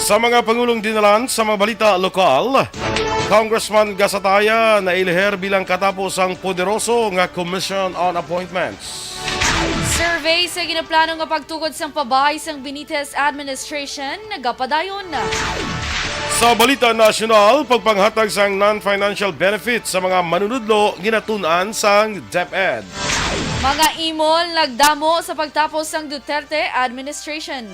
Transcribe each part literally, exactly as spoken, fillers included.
Sa mga pangulong dinalan sa mga balita lokal, Congressman Gasataya nailihir bilang katapos ang poderoso nga Commission on Appointments. Survey sa ginaplano nga pagtukod sang pabahay sang Benitez administration nagapadayon. Sa balita nasyonal, pagpanghatag sang non-financial benefits sa mga manunudlo ginatun-an sang DepEd. Mga imol nagdamo sa pagtapos sang Duterte administration.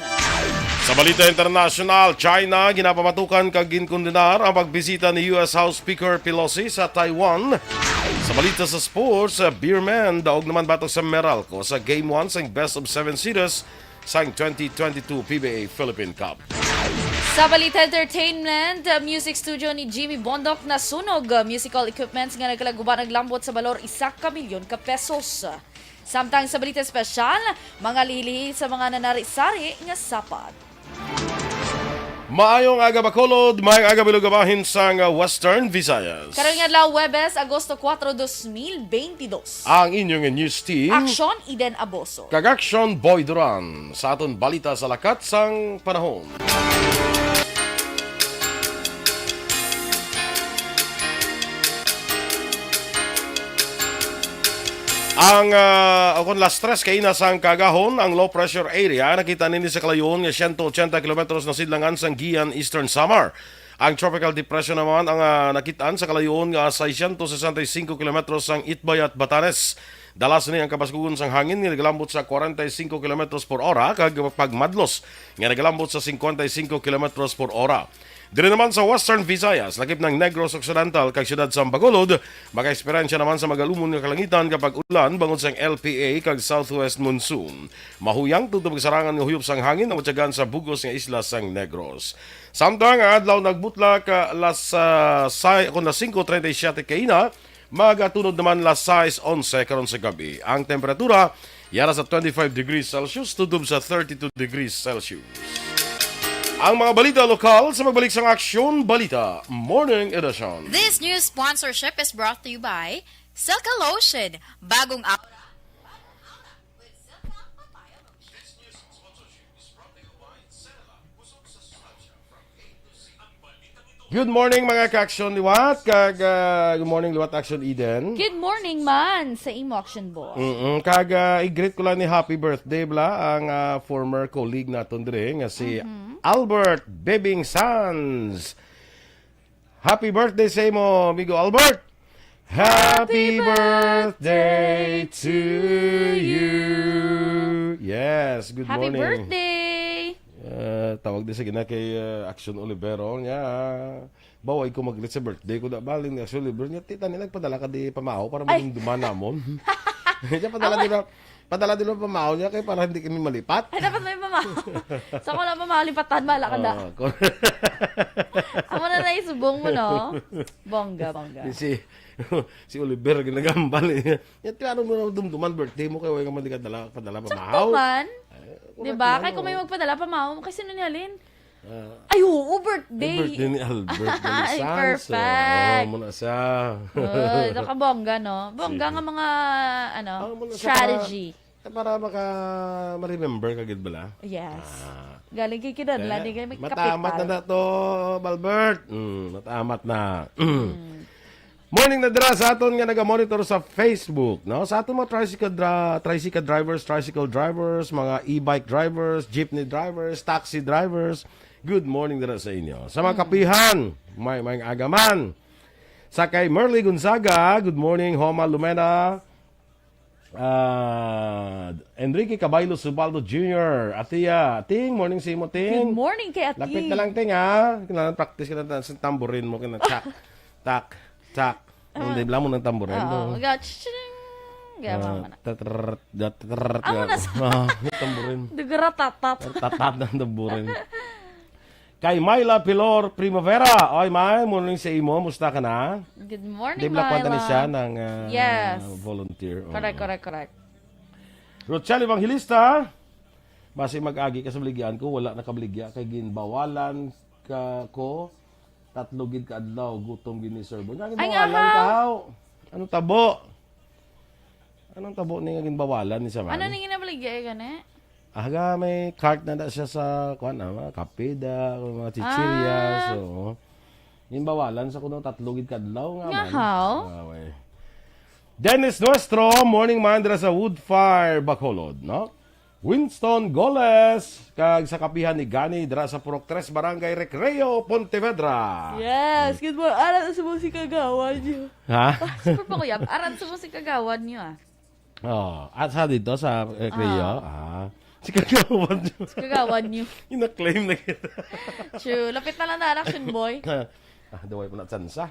Sa balita internasyonal, China ginapamatukan kag ginkondenar ang pagbisita ni U S House Speaker Pelosi sa Taiwan. Sa balita sa sports, uh, Beermen daog naman batok sa Meralco sa Game one sang Best of Seven Series sang twenty twenty-two P B A Philippine Cup. Sa balita entertainment, uh, music studio ni Jimmy Bondoc nasunog, uh, musical equipments nga nagkalaguba naglambot sa balor isa ka milyon ka pesos. Samtang sa balita espesyal, mga lihi-lihi sa mga nanari-sari nga sapat. Maayong aga, Bacolod. Maayong aga, Bilog, bahin sang Western Visayas. Karong adlaw, Huwebes, Agosto kuwatro, dos mil beintidos. Ang inyong news team. Aksyon, Eden Aboso. Kag Aksyon, Boy Duran. Sa aton balita sa lakat sang panahon. Ang, ah, o kon las tres kaina sang kaagahon, ang low pressure area nakita nini sa kalayon nga siyento ochenta kilometros na sidlangan sang Guian, Eastern Samar. Ang tropical depression naman ang, ah, nakit-an sa kalayon nga seiscientos sesenta y cinco kilometros sang Itbayat, Batanes. Dala sini ang kabaskugon sang hangin nga nagalambot sa kwarenta y cinco kilometros por ora kag pagmadlos nga nagalambot sa cincuenta y cinco kilometros por ora. Diri naman sa Western Visayas, lakip ng Negros Occidental kag siyudad sa Bacolod, makaeksperyensya naman sa magalumon nga kalangitan kapag ulan bangod sang L P A kag southwest monsoon. Mahuyang tubtob sarangan nga huyop sang hangin ang matyagan sa bug-os nga isla sang Negros. Samtang ang adlaw nagbutlak, ah, las, ah, sai-, kon las singko treinta y siete kaina, magatunod naman las sais onse karon sa gabi. Ang temperatura yara sa twenty-five degrees Celsius tubtob sa thirty-two degrees Celsius. Ang mga balita lokal sa pagbalik sang Aksyon Balita Morning Edition. This news sponsorship is brought to you by Silka Lotion. Bagong aura. Good morning, mga ka-Aksyon Liwat, kag, ah, good morning, Liwat Aksyon Eden. Good morning man sa imo, Aksyon Boss. Mm-mm. Kag, ah, i-greet ko lang ni happy birthday bala ang, ah, former colleague naton dire nga si Mm-hmm. Albert Bebing Sanz. Happy birthday sa imo, amigo Albert. Happy Happy birthday to you. Yes, good Happy morning. Birthday! Ah, tawag din sa gina kay, ah, Action Olivero niya. Baway ko mag-greet sa birthday ko, da balin ni Action Olivero niya. Tita, ni nagpadala ka di pamahaw para Ay. Maging duman namon. Niya padala Ang di na, padala di na pamahaw niya kay para hindi kami malipat. Ay, dapat may pamahaw. Sa ko lang pamahaw, lipatan, bahala ka da. Ah, ko- Amo na naisubong mo, no? Bongga, bongga. Si, si Oliver, ginagambal niya. Yan, klaro mo na dumduman, birthday mo, kaya wala ka man di ka dala, padala pamahaw. Sakto man. Ay, Di correct ba? man, Kaya kung may oh. Magpadala pamahaw, kasi nun halin. Ah. Ay, oo, birthday. Ay, birthday ni Albert Ay, Belisanzo. Perfect. Oo, muna siya. Oh, ito ka bongga, no? Bongga Sige. Nga mga, ano, Ah, muna siya strategy. Para, para maka, ma-remember ka gid bala? Yes. Ah. Galing kay Kinadla, Eh, di kay may mataamat kapital. Na na to, Balbert. Mm, mataamat na. Mm. Morning na dira sa aton nga naga-monitor sa Facebook, no? Sa aton mga tricycle dra-, tricycle drivers, tricycle drivers, mga e-bike drivers, jeepney drivers, taxi drivers. Good morning dira sa inyo. Sa mga Mm. Kapihan, may, may agaman. Sa kay Merly Gonzaga, good morning, Homa Lumena. Ah, Enrique Caballo Subaldo Junior, Atia, Ting, morning sa imo, Ting. Good morning kay Ati. Lapit na lang, Ting, ha? Kailangan practice ka na sa tamborin mo, kina tak, tak, tak. Ah. Hindi, bla mo ng tamborin, Oo, no? Ga-ching. Ga-, Ah, mama na. Tatrrrt, tatrrrt, Amo ga-, na sa ah, tamborin. Dugaratatat. Tatat ng tamborin. Kay Myla Pilor Primavera. Oy, May, morning sa imo. Musta ka na? Good morning, Di bla kwanta ni Myla. Siya ng, ah, Yes. Volunteer. Oo. Correct, correct, correct. Rochelle Evangelista, basi mag-agi ka sa baligyan ko, wala nakabaligya kay ginbawalan ka ko tatlo gid ka adlaw, gutom gid ni Sir Bon. Nga Ay, nga, ginbawalan ka, haw. Haw? Anong tabo? Anong tabo ni nga ginbawalan ni sa Ano man? Nang ginabaligya, eh, gani? Aga, may cart na na siya sa, kuwan, ah, mga kape da, mga chichirya, Ah. so, ginbawalan sa kuno tatlo gid kadlaw nga Nga man. How? Ah, way. Dennis Nuestro, morning man dira sa Woodfire, Bacolod, no? Winston Goles, kag sa kapihan ni Gani dira sa Purok Tres, Barangay Recreo, Pontevedra. Yes, good morning. Arat sa mga si kagawan niyo. Ha? Ah, super pa, kuya. Arat sa mga si kagawan niyo, ah. Oh, at sa dito sa, eh, Rio? Ah. Ah. Si kagawan niyo. Si kagawan niyo. Ina-claim na kita. True. Lapit na lang na, Action Boy. Ah, duway pa na tsansa.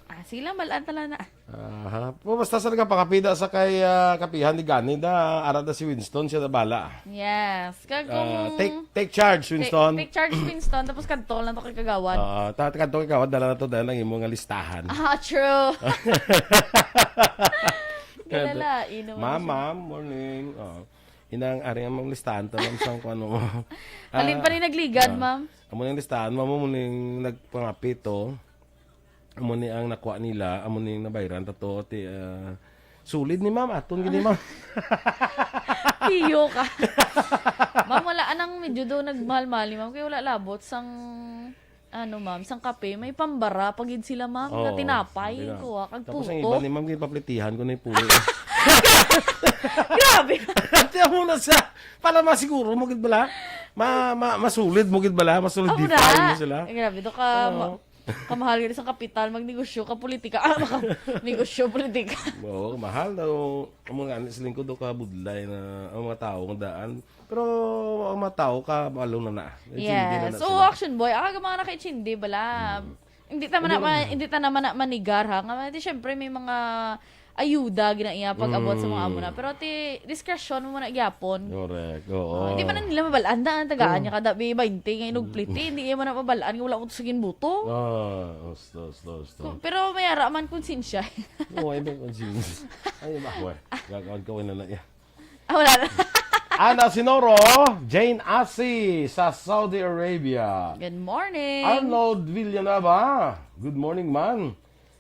Ah, sige lang, balaan na lang na. Aha. Pero basta sa nagapakapida sa kay, ah, kapihan ni Gani na, ara na si Winston, siya na bala. Yes. Kag Ah, kung take, take charge, take, Winston. Take charge, Winston, tapos kadto lang to kay kagawan. Ah, ta-, kadto kay kagawan, dala na to, dala ang imo nga listahan. Ah, true. Galalain naman Ma'am, siya. Ma'am, morning. Oh. Inang ari ang mga listahan ta, ma'am, sang kung ano mo. Halin pa Ah, ni nagligad, ah. Ma'am. Amo ning listahan, ma'am, mo ning nagpangapit, oh. Amo ni ang nakuha nila, amo ni ang nabayran ta to, ti, ah, solid ni ma'am, aton gini, ma'am. Tiyo ka. Ma'am, wala anang medyo daw nagmahal-mahal ni ma'am, kaya wala labot sang, ano, ma'am, sang kape. May pambara pa gid sila, ma'am, nga Oo, tinapay, hindi na. Kuha, kag Tapos ang puto. Iba ni ma'am, ginapaplitihan ko na yung pulo. Grabe. Ate, amo na siya. Para masiguro mo gid bala. Ma-, ma-, masulid mo gid bala. Masulidify Amo na. Mo sila. Ay, grabe, to ka, Oo. ma-, Kamahal gani sa kapital, magnegosyo ka politika. Ah, maka-, negosyo politika. Oo, mahal daw. Ang mga anis lingkod daw kabudlay na ang mga tao nga daan. Pero ang mga tao kabalo na na. Naitsindi na Yes. na So, sila. Action Boy, ang mga nakaitsindi bala. Mm. Hindi ta man na Hindi ma-, man. Hindi ta naman na manigar, ha? Nga, di, syempre, may mga ayuda ginaiya pag-abot sa mga Mm. amo na. Pero ti, discretion mo na gyapon. Correct. Oo. Ah, hindi man na nila mabalaan na ang tagaan Oo. niya kada bi bainte nga inugpliti. Mm. Hindi iya man na mabalaan nga wala mo to sa ginbuto. Ah, osto, osto, osto. Ku-, pero may ara man konsensya. Oo, ay, may konsensya. Ay, ba, we. Gagawin ko na na iya. Ah, wala na. Ana Sinoro, Jane Asi sa Saudi Arabia. Good morning. Arnold Villanueva, good morning, man.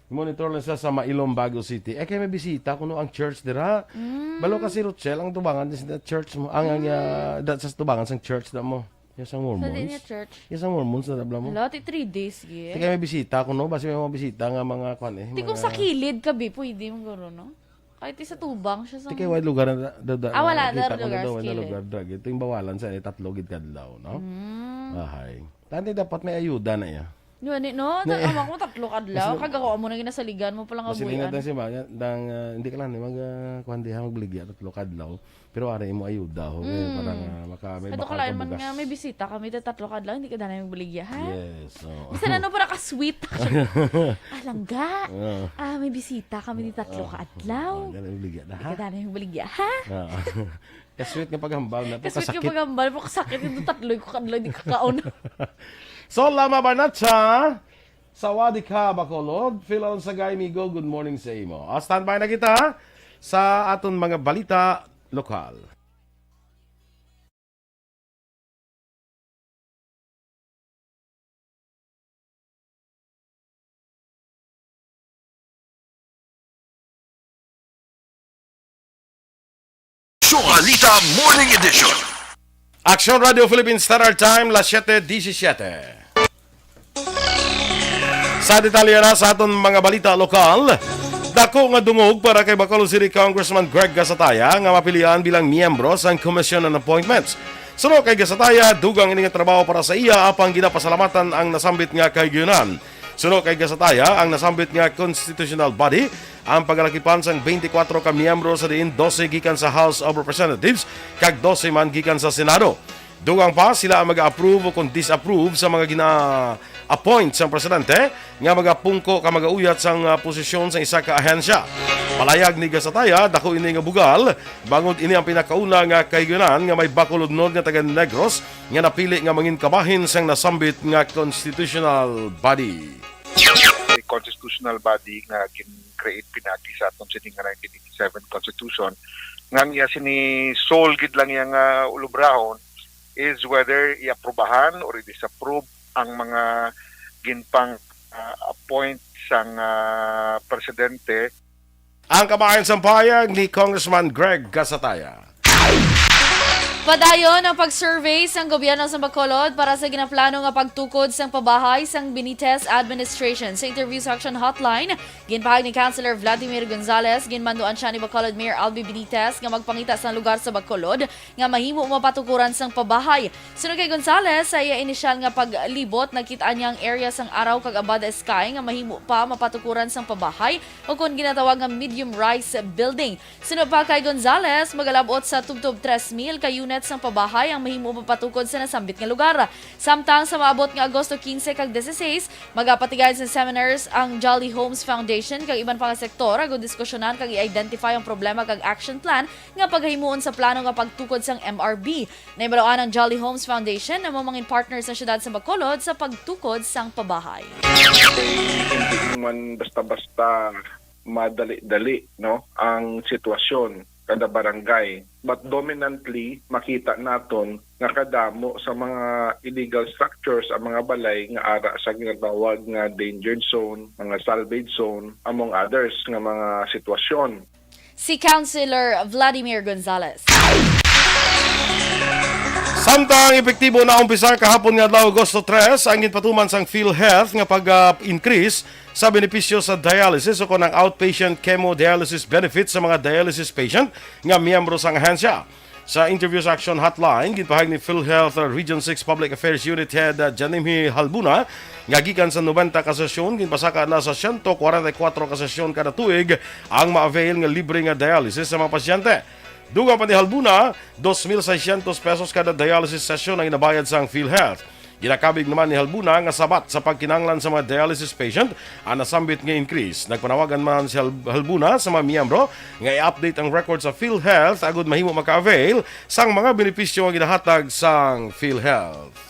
Monitor lang siya sa Mailom, Bago City. Eh, kay may bisita kuno ang church dira. Mm. Balo kasi, Rochelle, ang tubangan din sa church mo. Ang, ang, Mm. ah, da-, sa tubangan sang church na mo. Yes, ang Mormons. Sa di niya church? Yes, ang Mormons na dabla mo. Hala, ti three days, yeah. Ti kay may bisita kuno. Basi may mga bisita nga mga kwan eh, Ti kung mga sa kilid ka, bi, pwede mo guro, no? Kahit ti sa tubang siya sa Ti kay wide lugar na da-, da-, Ah, wala, nakita dar ko na lugar daw, sa wide kilid. Lugar, drag. Ito yung bawalan sa, eh, tatlo gid kadlaw, no? Mm. Ahay. Tani dapat may ayuda na iya. Yun, eh, no? Na, Ang ako tatlo kadlaw. Mas Kag ako, amo na ginasaligan mo pala nga Mas buhian. Lingat na si Maga, dang, ah, hindi ka lang, eh, mag, ah, kuwan diha, magbaligya, tatlo kadlaw. Pero ara imo ayuda, ho, eh, Mm. para nga maka-, may Ato bakal ka lain man kabugas. Nga, may bisita kami, ta tatlo kadlaw, hindi ka danay magbaligya, ha? Yes, oo. Bisan ano, para ka-sweet. Ah, langga. Oo. Ah, may bisita kami, di tatlo Oo. Ka adlaw. Oo, danay magbaligya na, Hindi ha? Ka danay magbaligya, ha? Oo. Ka-sweet nga paghambal na po, Ka-sweet nga kasakit. Paghambal po, kasakit yung tatlo yung kadlaw, di kakaon. So, Lama Barnacha, Sawadee ka, Bacolod. Phil Alonsagay, migo, good morning sa imo. Ah, standby na kita sa aton mga balita lokal. Balita Morning Edition. Action Radio Philippines Standard Time, las siete diecisiete. Sa detalye na sa aton mga balita lokal, dako nga dungog para kay Bacolod City Congressman Greg Gasataya nga mapilian bilang miyembro sang Commission on Appointments. Suno kay Gasataya, dugang ini nga trabaho para sa iya, apang ginapasalamatan ang nasambit nga kahigayunan. Suno kay Gasataya, ang nasambit nga constitutional body ang pagalakipan sang twenty-four ka miyembro, sa diin dose gikan sa House of Representatives kag dose man gikan sa Senado. Dugang pa, sila ang mag-approve o kung disapprove sa mga gina-appoint sang presidente nga magapungko ka magauyat sang, ah, posisyon sa isa ka ahensya. Palayag ni Gasataya, dako ini nga bugal, bangod ini ang pinakauna nga kahigayunan nga may Bacolodnon nga taga Negros nga napili nga mangin kabahin sang nasambit nga constitutional body. The constitutional body nga gin-create pinagi sa aton sini nga nineteen eighty-seven Constitution, nga ang iya sini sole gid lang iya nga ulubrahon is whether i-aprobahan or i-disapprove ang mga ginpang, ah, appoint sang, ah, presidente. Ang kabahin sang pahayag ni Congressman Greg Gasataya. Padayon ang pag-survey sang gobyerno sa Bacolod para sa ginaplano nga pagtukod sang pabahay sang Benitez administration. Sa interview sa Action Hotline, ginpahayag ni Councilor Vladimir Gonzales, ginmanduan siya ni Bacolod Mayor Albi Benitez nga magpangita sang lugar sa Bacolod nga mahimo mapatukuran sang pabahay. Suno kay Gonzales, sa iya inisyal nga paglibot, nakit-an niya ang area sang Araw kag Abada Sky nga mahimo pa mapatukuran sang pabahay o kon ginatawag nga medium-rise building. Suno pa kay Gonzales, magalabot sa tubtob tres mil ka unit sang pabahay ang mahimo mapatukod sa nasambit nga lugar. Samtang sa maabot nga Agosto quince kag dieciséis, magapatigayon sa seminars ang Jolly Homes Foundation kag iban pa nga sektor agud diskusyonan kag i-identify ang problema kag action plan nga pagahimuon sa plano nga pagtukod sang M R B. Nahibaluan ang Jolly Homes Foundation na mamangin partner sa siyudad sa Bacolod sa pagtukod sang pabahay. Hindi man basta-basta madali-dali, no, ang sitwasyon kada barangay. But dominantly, makita naton nga kadamo sa mga illegal structures ang mga balay nga ara sa ginatawag nga danger zone, mga salvage zone, among others nga mga sitwasyon. Si Councilor Vladimir Gonzales. Samtang epektibo na umpisa kahapon nga adlaw, Agosto tres, ang ginpatuman sang PhilHealth nga pag-increase sa benepisyo sa dialysis o kon ang outpatient chemodialysis benefits sa mga dialysis patient nga miyembro sang ahensya. Sa interview sa Action Hotline, ginpahayag ni PhilHealth Region six Public Affairs Unit Head uh, Janimhi Halbuna nga gikan sa nobenta ka sesyon, ginpasaka na sa siyento kwarenta y kuwatro ka sesyon kada tuig ang ma-avail nga libre nga dialysis sa mga pasyente. Dugang pa ni Halbuna, dos mil seiscientos pesos kada dialysis session ang ginabayad sang PhilHealth. Ginakabig naman ni Halbuna nga sabat sa pagkinahanglan sa mga dialysis patient ang nasambit nga increase. Nagpanawagan man si Hal- Halbuna sa mga miyembro nga i-update ang record sa PhilHealth agud mahimo maka-avail sang mga benepisyo nga ginahatag sang PhilHealth.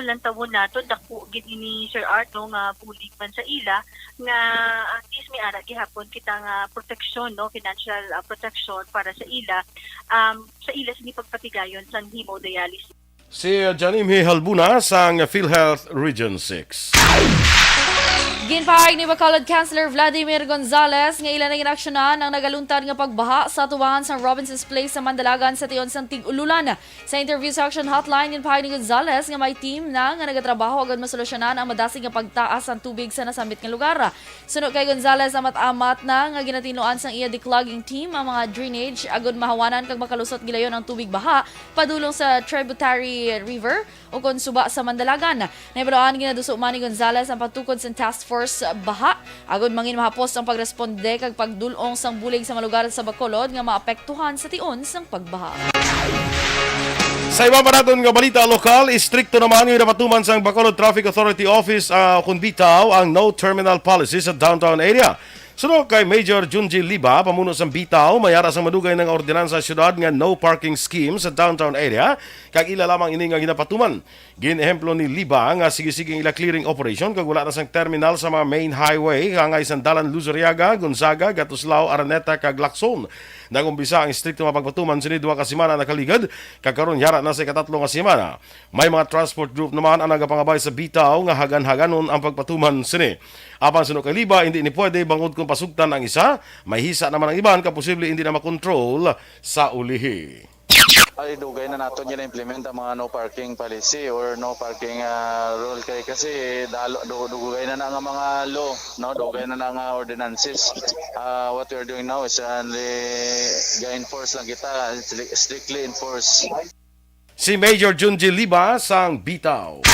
Lantawon nato, dako gid ini, Sir Art, no, nga bulig man sa ila, nga at least may ara gihapon kita nga proteksyon, no, financial ah, protection para sa ila, um, sa ila sini pagpatigayon sa hemodialysis. Si Janimhi Halbuna sang PhilHealth Region six. Ginpahayag ni Bacolod Councilor Vladimir Gonzales nga ila na ginaksyonan ang nagaluntad nga pagbaha sa atubangan sa Robinson's Place sa Mandalagan sa tion sang tig-ululan. Sa interview sa Action Hotline, ginpahayag ni Gonzales nga may team na nga nagatrabaho agud masolusyonan ang madasig nga pagtaas sang tubig sa nasambit nga lugar. Suno kay Gonzales, amat-amat na nga ginatinluan sang iya declogging team ang mga drainage agud mahawanan kag makalusot gilayon ang tubig baha padulong sa tributary river ukon suba sa Mandalagan. Nahibaluan, ginaduso man ni Gonzales ang pagtukod sang task force baha agud mangin mahapos ang pagresponde kag pagdul-ong sang bulig sa mga lugar sa Bacolod nga maapektuhan sa tion sang pagbaha. Sa iba pa naton nga balita lokal, istrikto naman nga ginapatuman sang Bacolod Traffic Authority Office ah, kun bitaw ang no terminal policy sa downtown area. Suno kay Major Junji Liba, pamuno sang bitaw, may ara sang madugay na nga ordinansa sa syudad nga no parking scheme sa downtown area, kag ila lamang ini nga ginapatuman. Gin-ehemplo ni Liba nga sige-sige ang ila clearing operation kag wala na sang terminal sa mga main highway, hangay sang dalan Luzuriaga, Gonzaga, Gatuslao, Araneta, kag Lacson. Nag-umpisa ang istrikto nga pagpatuman sini duha ka semana nakaligad, kag karon yara na sa ikatatlo nga semana. May mga transport group naman ang nagapangabay sa bitaw nga hagan-haganon ang pagpatuman sini. Apan suno kay Liba, hindi ni pwede bangod kung pasugtan ang isa, may hisa naman ang iban ka posible hindi na makontrol sa ulihi. Ay, dugay na naton gina-implement ang mga no parking policy or no parking ah, rule kay kasi dalo du- dugay na na nga mga law, no, dugay na na nga ordinances. Ah, what we are doing now is only ga-enforce lang kita, stri- strictly enforce. Si Major Junji Liba sang bitaw.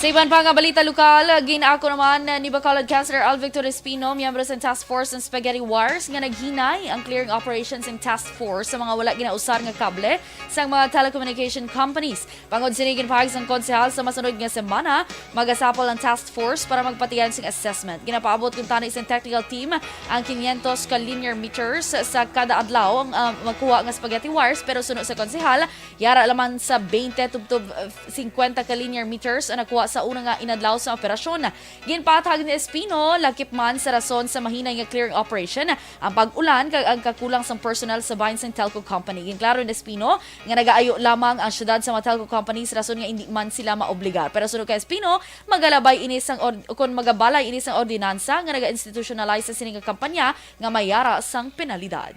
Sa iban pa nga balita lokal, gin-ako naman ni Bacolod Councilor Alvictor Espino, miyembro sa Task Force ng Spaghetti Wires, nga naghinay ang clearing operation sang task force sa mga wala ginausar nga kable sang mga telecommunication companies. Bangod sini, ginpahayag sang konsehal sa masunod nga semana, magasapol ang task force para magpatigayon sing assessment. Ginapaabot kuntani sang technical team ang quinientos ka linear meters sa kada adlaw ang ah, makuha nga spaghetti wires, pero suno sa konsehal, yara lamang sa twenty tubtob ah, fifty ka linear meters ang nakuha sa una nga inadlaw sa operasyon. Ginpatag ni Espino, lakip man sa rason sa mahinay nga clearing operation, ang pag-ulan kag ang kakulang sang personnel sa bahin sang telco company. Ginklaro ni Espino nga nagaayo lamang ang syudad sa mga telco companies rason nga indi man sila maobligar. Pero suno kay Espino, magalabay ini sang ord- kon magabalay ini sang ordinansa nga naga-institutionalize sa sini nga kampanya nga may ara sang penalidad.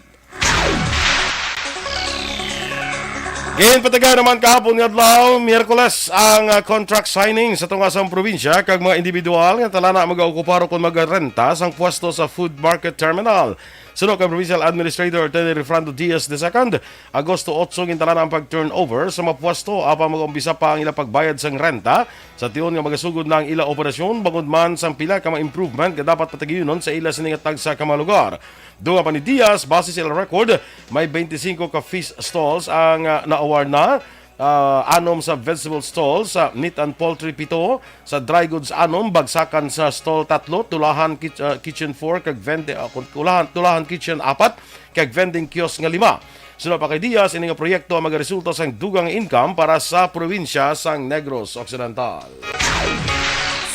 Ginpatagan naman kahapon nga adlaw, Miyerkules, ang, ah, contract signing sa tunga sang probinsya kag mga individual nga tala na magaokupar o kon magarenta sang pwesto sa food market terminal. Suno kay Provincial Administrator Attorney Refrando Diaz the second, Agosto otso gintala na ang pag-turnover sa mga pwesto, apan mag-umpisa pa ang ila pagbayad sang renta sa tion nga magasugod na ang ila operasyon, bangod man sang pila ka mga improvement nga dapat patagiyunon sa ila sini nga tagsa ka mga lugar. Dugang pa ni Diaz, base sa ila record, may twenty-five ka fish stalls ang, ah, na-award na. Ah, anom sa vegetable stalls, sa meat and poultry, pito, sa dry goods, anom, bagsakan sa stall, tatlo, tulahan kit-, ah, kitchen, four, kag vende-, ah, kun-, tulahan, tulahan kitchen, apat, kag vending kiosk nga lima. Suno pa kay Diaz, ini nga proyekto ang magaresulta sang dugang nga income para sa probinsya sang Negros Occidental.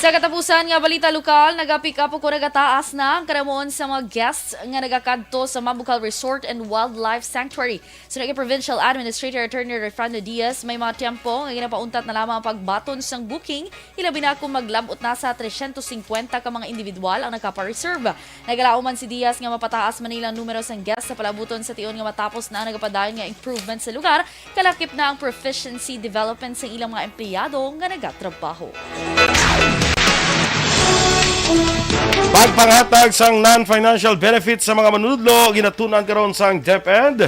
Sa katapusan nga balita lokal, nagapick up o nagataas na ang karamuon sa mga guests nga nagakadto sa Mabucal Resort and Wildlife Sanctuary. Suno kay Provincial Administrator Attorney Refrando Diaz, may mga tiyempo nga ginapauntat na lamang ang pagbaton sang booking, ilabi na kung maglab-ot na sa tresyentos singkwenta ka mga individual ang nagkapa-reserve. Nagalaom man si Diaz nga mapataas man nila ang numero sang guests sa palabuton sa tion nga matapos na ang nagapadayon nga improvement sa lugar, kalakip na ang proficiency development sa ilang mga empleyado nga nagatrabaho. Pagpanghatag sang non-financial benefits sa mga manunudlo, ginatun-an karon sang DepEd.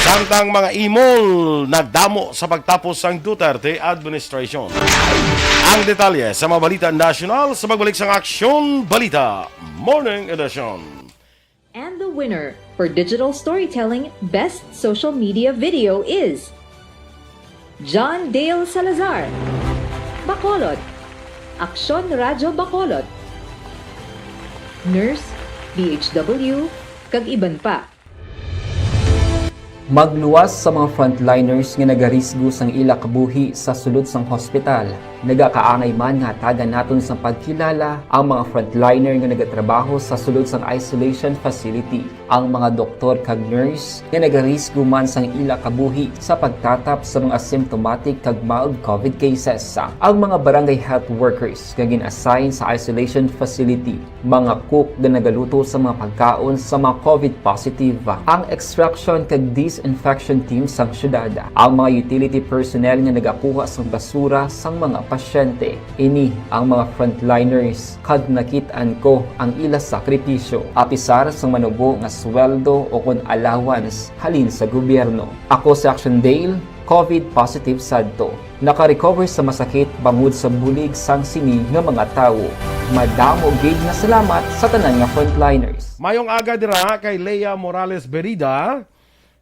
Samtang mga imol nagdamo sa pagtapos sang Duterte administration. Ang detalye sa mga balita nasyonal sa pagbalik sang Aksyon Balita Morning Edition. And the winner for digital storytelling best social media video is John Dale Salazar, Bacolod, Aksyon Radyo Bacolod, Nurse, D H W, kag iban pa. Magluwas sa mga frontliners nga nagarisgo sang ila kabuhi sa sulod sang hospital. Nagakaangay man nga hatagan naton sang pagkilala ang mga frontliner nga nagatrabaho sa sulod sang isolation facility, ang mga doktor kag nurse nga nagarisgo man sang ila kabuhi sa pagtatap sa mga asymptomatic kag mild COVID cases, ang mga barangay health workers nga gin-assign sa isolation facility, mga cook nga nagaluto sa mga pagkaon sa mga COVID positive, ang extraction kag disinfection team sang syudad, ang mga utility personnel nga nagakuha sang basura sang mga pasyente. Ini ang mga frontliners kag nakit-an ko ang ila sakripisyo, apisar sang manubo nga sweldo o kon allowance halin sa gobyerno. Ako si Action Dale, COVID positive sadto. Naka-recover sa masakit bangod sa bulig sang sini nga mga tawo. Madamo gid nga salamat sa tanan nga frontliners. Mayong aga dira kay Lea Morales Berida,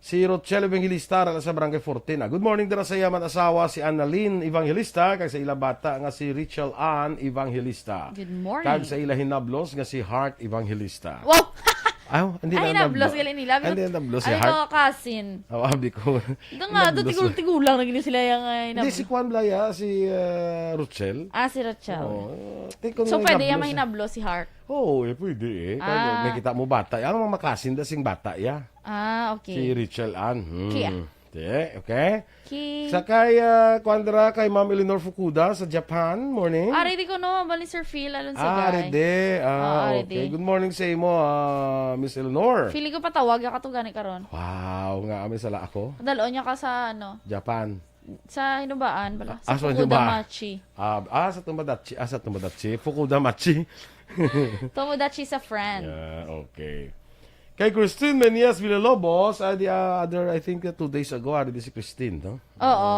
si Rochelle Evangelista ra sa Barangay Fortuna. Good morning dira sa iya man asawa si Annalyn Evangelista kag sa ila bata nga si Richel Ann Evangelista. Good morning. Kag sa ila hinablos nga si Heart Evangelista. Wow! Aw, hindi Ay, na nablos gali nila. Hindi na nablos si Ay, Heart. Mga cousin. Oh, abi ko. Ito nga, ito Nablos. tigul-tigulang na gini sila yung ay, Hindi, si Kwan Blaya, si uh, Rochelle. Ah, si Rachel. Oh, uh, take on So, nga pwede hinablos yung eh. Mahinablo si Heart. Oo, eh, pwede eh. Kaya Ah. may kita mo bata. Ang mga makasin da sing bata, ya. Ah, Si okay. Rachel Ann. Hmm. Kaya. Te, okay. Ki- Sa kay, ah, kuwan dira kay Ma'am Eleanor Fukuda sa Japan. Morning. Ah, ready ko no, bali Sir Phil, alon sa Ah, guy. ready. Ah, Ah, okay. ready. Good morning sa imo, ah, Miss Eleanor. Feeling ko patawag ka to gani karon. Wow, nga kami sala ako. Padaloon niya ka sa ano, Japan. sa hinubaan bala. Sa Ah, sa Fukuda hinubaan. Machi. Ah, ah, sa Tumadachi. Ah, sa Tumadachi. Fukuda Machi. Tomodachi sa friend. Yeah, okay. Kay Christine Menias Villalobos, ah, the other, I think, uh, two days ago, ari di si Christine, no? Oo.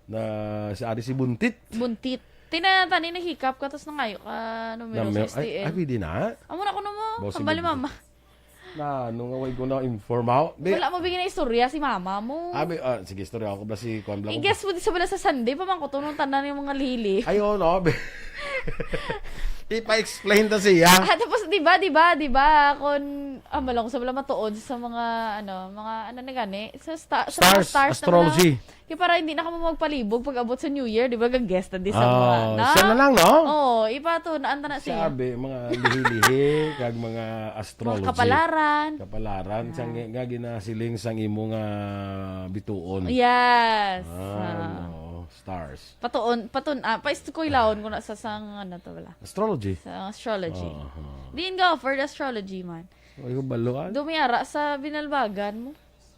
Na si ari si Buntit. Buntit. Tinatani na hikap ka, tapos nangayo ka numero Na sa may- S T N. Ay, ay, pwede na? Amo na ko no mo. Bossing Hambali Buntit. Mama. Na, nung away ko na inform out. Di, Wala mo bigyan na istorya si mama mo. Abi, ah, sige, istorya ako ba si Kwan Blanco? I-guess mo di sa bala sa Sunday, pamangkuton ng tanan yung mga lili. Ay, oo, no? Be- Ipa-explain ta siya. Ah, tapos, di ba, di ba, di ba, kung, ah, malong sa bala matuod sa mga, ano, mga, ano na gani, sa, sta- sa mga Stars, stars na astrology. Kaya para hindi na kamo magpalibog pag abot sa New Year, di ba, gag-guest na di sa Ah, mga, na? siya na lang, no? Oo, ipa to, naan ta na siya. Sabi, mga lihi-lihi, kag mga astrology. Mga kapalaran. Kapalaran, sa nga, nga ginasiling sang imo nga bituon. Yes. Ah, Ah. No, stars. Patuon, patun, ah, paistukoy laon ko na sa sang, ano to wala. Astrology. Sa astrology. Aha. Diin ka offered astrology man. Ay, ko balo, ah. Dumiara sa Binalbagan mo.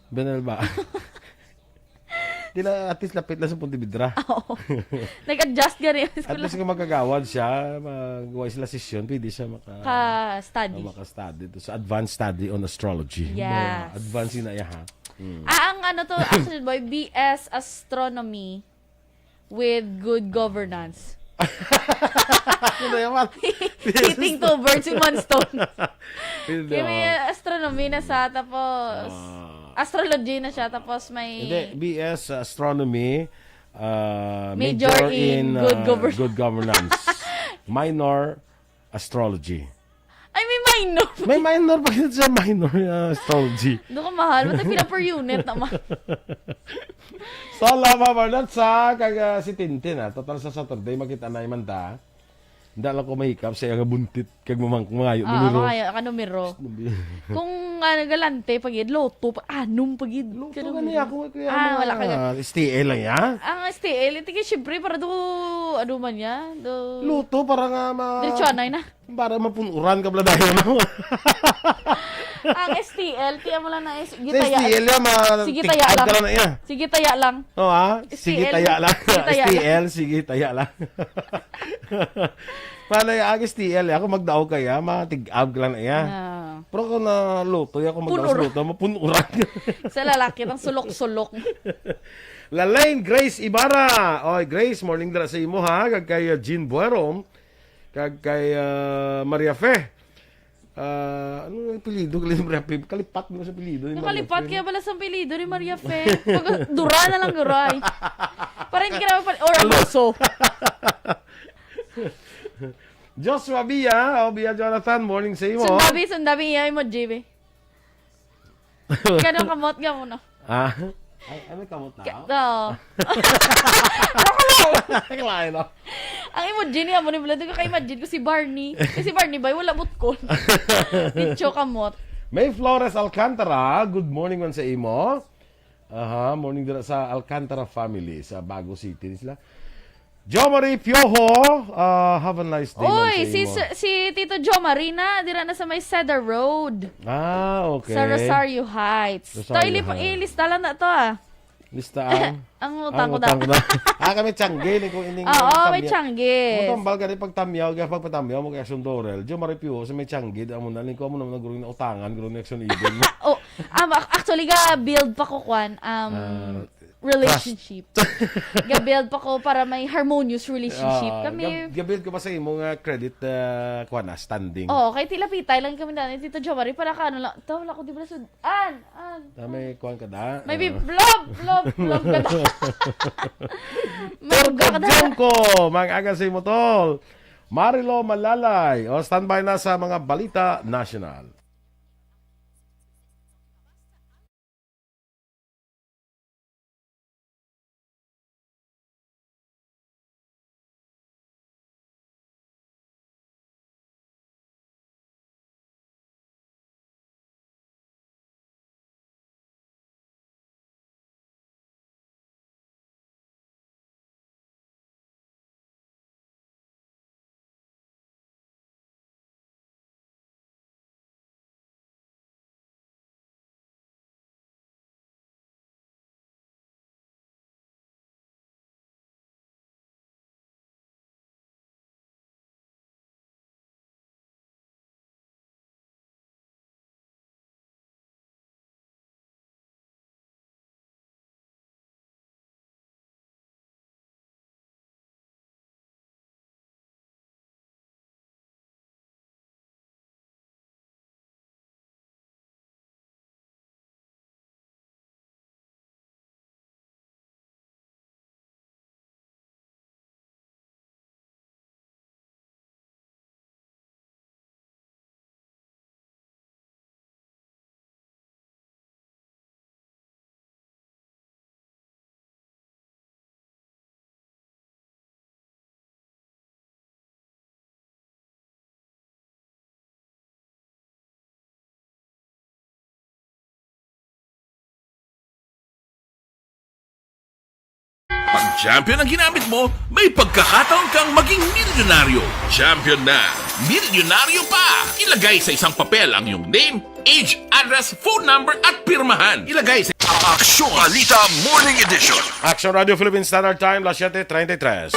Binalba. Di na, at least lapit na sa Pontevedra. Oo. Nag-adjust gani ang At least kung magkagawad siya, mag-, wa sila session, pwede siya maka-, Ka-study. Maka-study to sa advanced study on astrology. Yes. Mga advanced na iya, ha? Mm. Ah, ang ano to, actually, boy, B S Astronomy with good governance. Ano naman? Hitting two birds with one stone. Hindi Kaya may naman. Astronomy na siya, tapos Ah. astrology na siya, tapos may Hindi, B S Astronomy, uh, Major major in in, good uh, governance. Good governance. Minor, astrology. Ay, may minor. May minor pa yun sa minor, uh, astrology. Doon ka mahal. Ba't ang pila per unit naman? Salamat, Marlon, sa kag, uh, si Tintin, ah. Total sa Saturday, makita na man ta. Hindi lang ko mahikap sa iyang buntit kag mamang-, mangayo Ah, numero. Mangayo ka numero. Shh, numero. Kung, ah, galante, pag-id, loto, pa, anom, pag-id. Loto Ka gani numero. Ako, kaya Ah, mga wala ka ga- S T L lang yan? Ang S T L, ito kaya, syempre, para do, ano man yan, do Loto, para nga ma- Diretso anay na. Para mapunuran ka pala dahil, no? Ang S T L, tiyan mo lang na is-, Sa gitaya. S T L yan, ma- Sige, tig-, taya lang. Lang na iya. Sige, taya lang. Oh, ha? Sige, S T L, taya lang. sige, taya lang. S T L, sige, taya lang. Malay, ang S T L, ako magdaog kaya, matig-ab ka lang na iya. Ah. Pero kung naluto, ako magdaog sa Punura. Luto, mapunuran. Sa lalaki, ang sulok-sulok. Lalaine Grace Ibarra. Oy, Grace, morning dira sa imo, ha? Kag kay, uh, Jean Buero. Kag kay, uh, Maria Fe. Uh, ano yung apelido? Kali Maria Fe. Kalipat mo sa apelido ni Maria Nakalipat Fe, kaya no? Bala sa apelido ni Maria Fe. Pag dura na lang, guray. Para hindi ka naman pa-, or Ano? Abuso. Joshua Bia, o Bia Jonathan, morning sa imo. Sundabi, sundabi, iya, imo, G B. Kanang kamot nga mo, no? Ah? Ay, ay, may kamot na Ka-, ako? Oo. Kalain, no? Ang emoji niya mo ni Vlad, ka-imagine ko si Barney. Kasi Barney ba, wala butkon. Picho kamot. May Flores Alcantara, good morning man sa imo. Aha, morning dira sa Alcantara family sa Bago City ni sila. Jo Marie Piojo, ah, have a nice day man Oy, sa si imo. Sir, si Tito Jo Marie na, dira na sa may Cedar Road. Ah, okay. Sa Rosario Heights. Rosario Toy, li-, Heights. Ilista lang na to, ah. Lista ang Ang utang ang ko utang daw. ko daw. Ah, kami tiyangge ni kung ining Oo, may tambya. Tiyangge. Ang tambal gani pagtamyaw, kaya pagpatamyaw mo kay Action Dorel. Jo Marie Piojo, sa may tiyangge, amo na, lingko mo naman, gurong na utangan, gurong na Action Evil. Oh, um, ac-, actually, ga-build pa ko, kwan, um, Ah, relationship. Ga-build pa ko para may harmonious relationship Ah, kami. Gab-, gabuild ko pa sa imo nga credit, ah, kuwan na, standing. Oo, kay tilapitay lang kami na ni Tito Jomari para ka ano lang, "Taw, wala ko di ba sud-, an, an, Ah, may kuwan ka da? May Ah. bi-, love, love, love ka da." May Turco uga ka da. Jungko, mag-aga sa imo, tol. Marilo Malalay, o, standby na sa mga balita national. Pag champion ang ginamit mo, may pagkakataon kang maging milyonaryo. Champion na Milyonaryo pa! Ilagay sa isang papel ang iyong name, age, address, phone number at pirmahan. Ilagay sa Aksyon Balita Morning Edition. Action Radio Philippine Standard Time, las siete treinta y tres.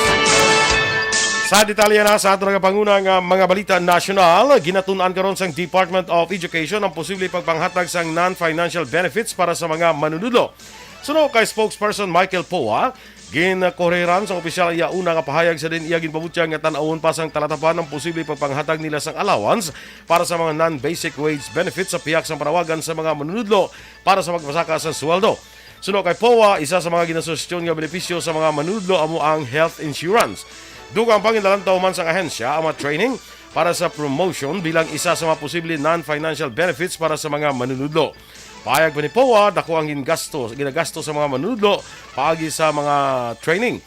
Sa detalye na sa aton nga pangunang, ah, mga balita nasyonal, ginatun-an karon sang Department of Education ang posible pagpanghatag sang non-financial benefits para sa mga manunudlo. Suno kay spokesperson Michael Poa, ginkorehiran sang opisyal ang iya una nga pahayag sa diin iya ginpabutyag nga tan-awon pa sang talatapan ang posible pagpanghatag nila sang allowance para sa mga non-basic wage benefits sa pihak sang panawagan sa mga manunudlo para sa pagpasaka sa sweldo. Suno kay Poa, isa sa mga ginasuhestyon nga benepisyo sa mga manunudlo amo ang health insurance. Dugang pa, ginalantaw man sang ahensya ang mga training para sa promotion bilang isa sa mga posible non-financial benefits para sa mga manunudlo. Pahayag pa ni Poa, dako ang gingasto, ginagasto sa mga manunudlo paagi sa mga training.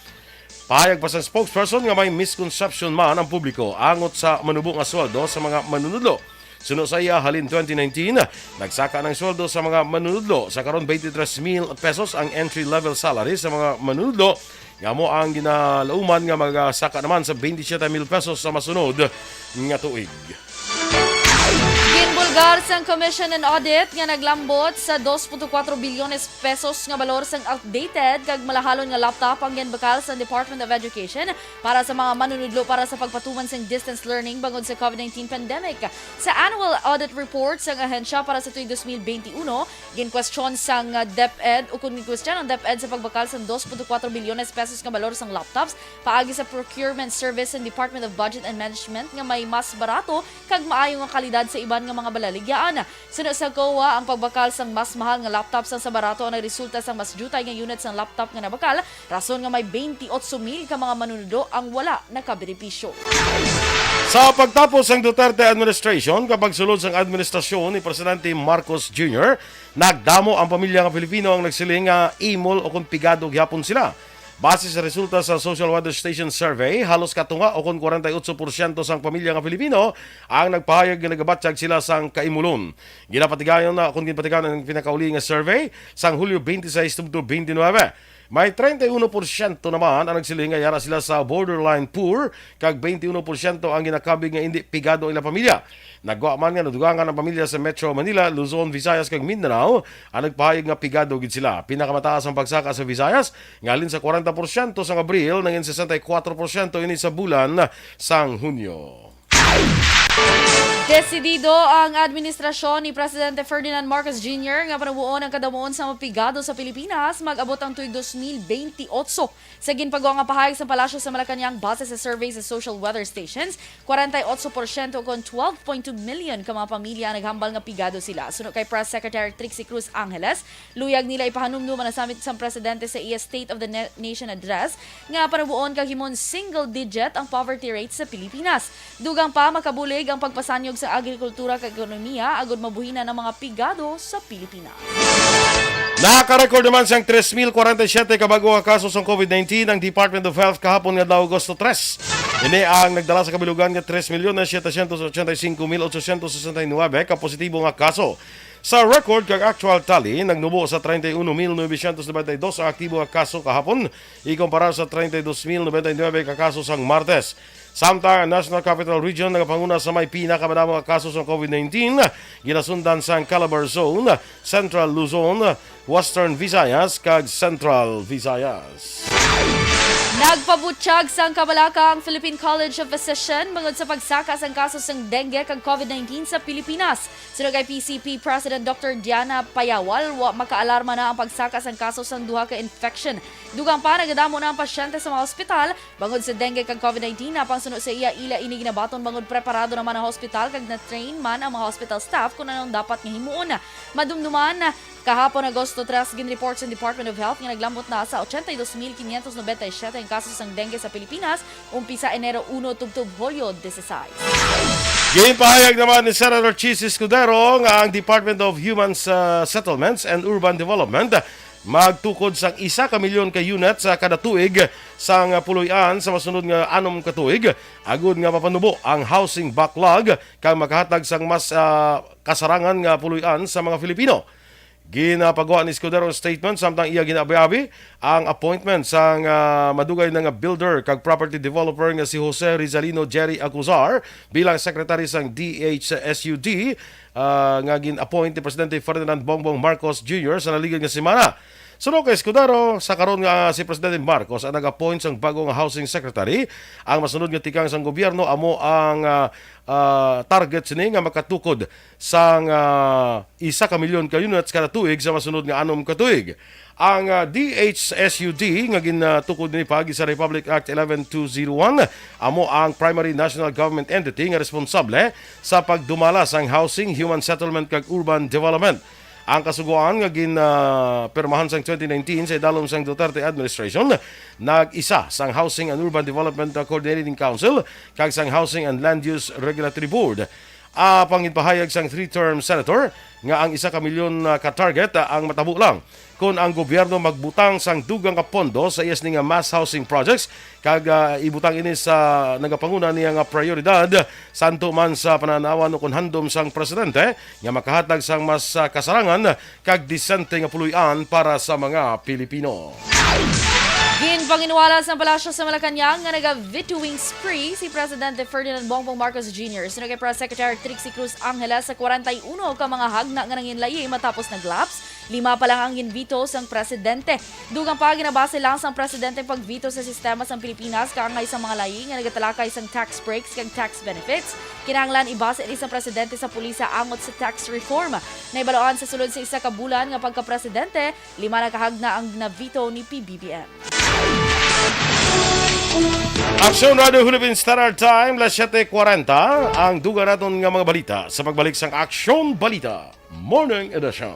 Pahayag pa sang spokesperson nga may misconception man ang publiko angot sa manubo nga sweldo sa mga manunudlo. Suno sa iya, halin twenty nineteen, nagsaka ng sweldo sa mga manunudlo. Sa karon, twenty-three mil pesos ang entry-level salary sa mga manunudlo, nga amo ang ginalauman nga magasaka naman sa twenty-seven mil pesos sa masunod nga tuig. Ginbulgar sang Commission on Audit nga naglambot sa dos punto kuwatro bilyones pesos nga balor sang outdated kag malahalon nga laptop ang ginbakal sang Department of Education para sa mga manunudlo para sa pagpatuman sang distance learning bangod sa COVID nineteen pandemic. Sa annual audit report sang ahensya para sa tuig dos mil benti uno, ginkwestiyon sang, ah, DepEd, o kon ginkwestiyon ang DepEd sa pagbakal sang dos punto kuwatro bilyones pesos nga balor sang laptops paagi sa procurement service sang Department of Budget and Management nga may mas barato kag maayo nga kalidad sa iban nga mga balaligyaan. Suno sa COA, ang pagbakal sang mas mahal nga laptop sang sa barato ang nagresulta sang mas diutay nga unit sang laptop nga nabakal, rason nga may twenty-eight mil ka mga manunudlo ang wala nakabenepisyo. Sa pagtapos sang Duterte administration, kapag sulod sang administrasyon ni Presidente Marcos Junior, nagdamo ang pamilya nga Pilipino ang nagsiling nga imol o kon pigado gihapon sila. Base sa resulta sa Social Weather Station Survey, halos katunga o kon kwarenta y otso porsyento sang pamilya nga Pilipino ang nagpahayag nga nagabatyag sila sang kaimulon. Ginapatigayon na, kung ginpatigayon ang pinakauli nga survey, sang Hulyo twenty-six tubtob twenty-nine, may treinta y uno porsyento naman ang nagsiling nga yara sila sa borderline poor, kag twenty-uno porsyento ang ginakabig nga indi pigado ang ilang pamilya. Nagwa man nga nadugangan ang pamilya sa Metro Manila, Luzon, Visayas, kag Mindanao ang nagpahayag nga pigado gid sila. Pinakamataas ang pagsaka sa Visayas, nga halin sa kwarenta porsyento sang Abril, nangin sesenta y kuwatro porsyento ini sa bulan sang Hunyo. Desidido ang administrasyon ni Presidente Ferdinand Marcos Junior nga panabuon ang kadamuon sa mga pigado sa Pilipinas mag-abot ang tuig dos mil benti otso. Sa ginpagwa nga pahayag sa Palasyo sa Malacañang, base sa survey sa Social Weather Stations, kwarenta y otso porsyento, kon twelve point two million ka mga pamilya ang naghambal nga pigado sila. Suno kay Press Secretary Trixie Cruz Angeles, luyag nila ipahanumdom ang nasamit sang presidente sa iya State of the Na- Nation Address nga panabuon kag himon single digit ang poverty rate sa Pilipinas. Dugang pa, makabulig ang pagpasanyog sa agrikultura kag ekonomiya agud mabuhinan ang mga pigado sa Pilipinas. Naka-record naman sang tres mil kwarenta y siyete ka bag-o nga kaso sang COVID nineteen ang Department of Health kahapon nga adlaw, Agosto tres. Ini ang nagdala sa kabilugan nga tres milyon siyete siyento ochenta y singko mil otsosyentos sesenta y nuebe ka positibo nga kaso. Sa record kag actual tally, nagnubo sa treinta y uno mil novecientos noventa y dos ang aktibo nga kaso kahapon, ikumparar sa treinta y dos mil noventa y nuebe ka kaso sang Martes. Samtang ang National Capital Region nagapanguna sa may pinakamadamo nga kaso sang COVID nineteen, ginasundan sang Calabar Zone, Central Luzon, Western Visayas, kag Central Visayas. Nagpabutyag sang kabalaka ang Philippine College of Physician bangod sa pagsaka sang kaso sang dengue kag COVID nineteen sa Pilipinas. Suno kay P C P President Doctor Diana Payawal, wa makaalarma na ang pagsaka sang kaso sang duha ka infection. Dugang pa, nagadamo na ang pasyente sa mga ospital bangod sa dengue kag COVID nineteen. Apang suno sa iya, ila ini ginabaton bangod preparado naman ang hospital kag na-train man ang mga hospital staff kung ano ang dapat nga himuon. Madumduman, kahapon, Agosto tres, ginreport sa Department of Health nga naglambot na sa ochenta y dos mil quinientos noventa y siete ang kaso sang dengue sa Pilipinas, umpisa Enero uno tubtob Hulyo dieciséis. Ginpahayag naman ni Senator Chiz Escudero nga ang Department of Human, uh, Settlements and Urban Development magtukod sang isa ka milyon ka unit sa kada tuig sang puloy-an sa masunod nga anom ka tuig, agud nga mapanubo ang housing backlog kag makahatag sang mas, ah, kasarangan nga puloy-an sa mga Filipino. Ginapagawa ni Escudero ang statement samtang iya ginaabi-abi ang appointment sang, ah, madugay na nga builder kag property developer nga si Jose Rizalino Jerry Acuzar bilang secretary sang D H S U D, ah, nga gin-appoint ni Presidente Ferdinand Bongbong Marcos Junior sa naligad nga semana. Suno kay Escudero, sa karon nga si Presidente Marcos ang nag-appoint sang bago nga housing secretary, ang masunod nga tikang sang gobyerno amo ang, ah, ah, target sini nga makatukod sang, ah, isa ka milyon ka units kada tuig sa masunod nga anom ka tuig. Ang, ah, D H S U D nga gintukod ni paagi sa Republic Act eleven two zero one amo ang primary national government entity nga responsable sa pagdumala sang housing, human settlement kag urban development. Ang kasugoan nga gin, ah, pirmahan sang twenty nineteen sa idalom sang Duterte administration, nag-isa sang Housing and Urban Development Coordinating Council kag sang Housing and Land Use Regulatory Board. Ah, panginpahayag sang three-term senator nga ang isa ka milyon, ah, ka target, ah, ang matabo lang kon ang gobyerno magbutang sang dugang nga pondo sa iya sini nga mass housing projects kag, ah, ibutang ini sa nagapanguna niya nga prioridad, santo man sa pananawan o kon handom sang presidente nga makahatag sang mas, ah, kasarangan kag disente nga puloy-an para sa mga Pilipino. Ginpanginwala sa Palasyo sa Malacañang nga naga-vetoing spree si Presidente Ferdinand Bongbong Marcos Junior suno kay Press Secretary Trixie Cruz Angeles sa kwarenta y uno ka mga hagna nga nanginlayi matapos nag-lapse. Lima pa lang ang gin-veto sang presidente. Dugang pa, ginabase lang sang presidente ang pag-veto sa sistema sang Pilipinas kaangay sa mga layi nga nagatalakay sang tax breaks kag tax benefits. Kinahanglan ibase ni sang presidente sa pulisa angot sa tax reform. Nahibaluan sa sulod sa isa ka bulan nga pagka-presidente, lima na ka hagna ang na-veto ni P B B M. Aksyon Radio Philippine Standard Time, las siyete kwarenta. Ang dugang naton nga mga balita sa pagbalik sang Aksyon Balita Morning Edition.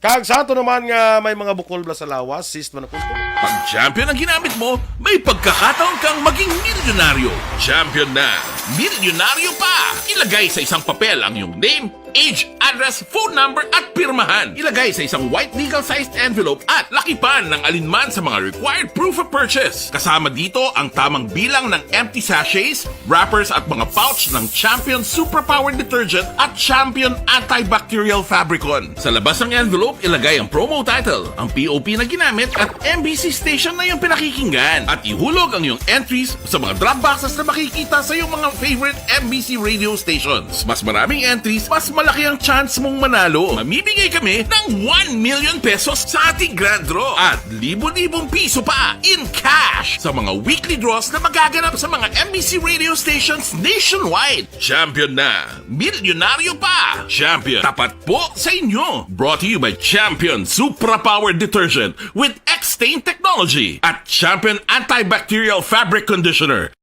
Kag sa ato naman nga may mga bukol bala sa lawas, sis, man ako. Pag Champion ang ginamit mo, may pagkakataon kang maging milyonaryo. Champion na! Milyonaryo pa! Ilagay sa isang papel ang iyong name, age, address, phone number, at pirmahan. Ilagay sa isang white legal-sized envelope at lakipan ng alinman sa mga required proof of purchase. Kasama dito ang tamang bilang ng empty sachets, wrappers, at mga pouch ng Champion Superpower Detergent at Champion Antibacterial Fabricon. Sa labas ng envelope, ilagay ang promo title, ang P O P na ginamit, at M B C station na iyong pinakikinggan. At ihulog ang iyong entries sa mga drop boxes na makikita sa iyong mga favorite M B C radio stations. Mas maraming entries, mas malaki ang chance mong manalo. Mamimigay kami ng one million pesos sa ating grand draw at libo-libong piso pa in cash sa mga weekly draws na magaganap sa mga M B C radio stations nationwide. Champion na! Milyonaryo pa! Champion, tapat po sa inyo! Brought to you by Champion Supra Power Detergent with X-Stain Technology at Champion Antibacterial Fabric Conditioner.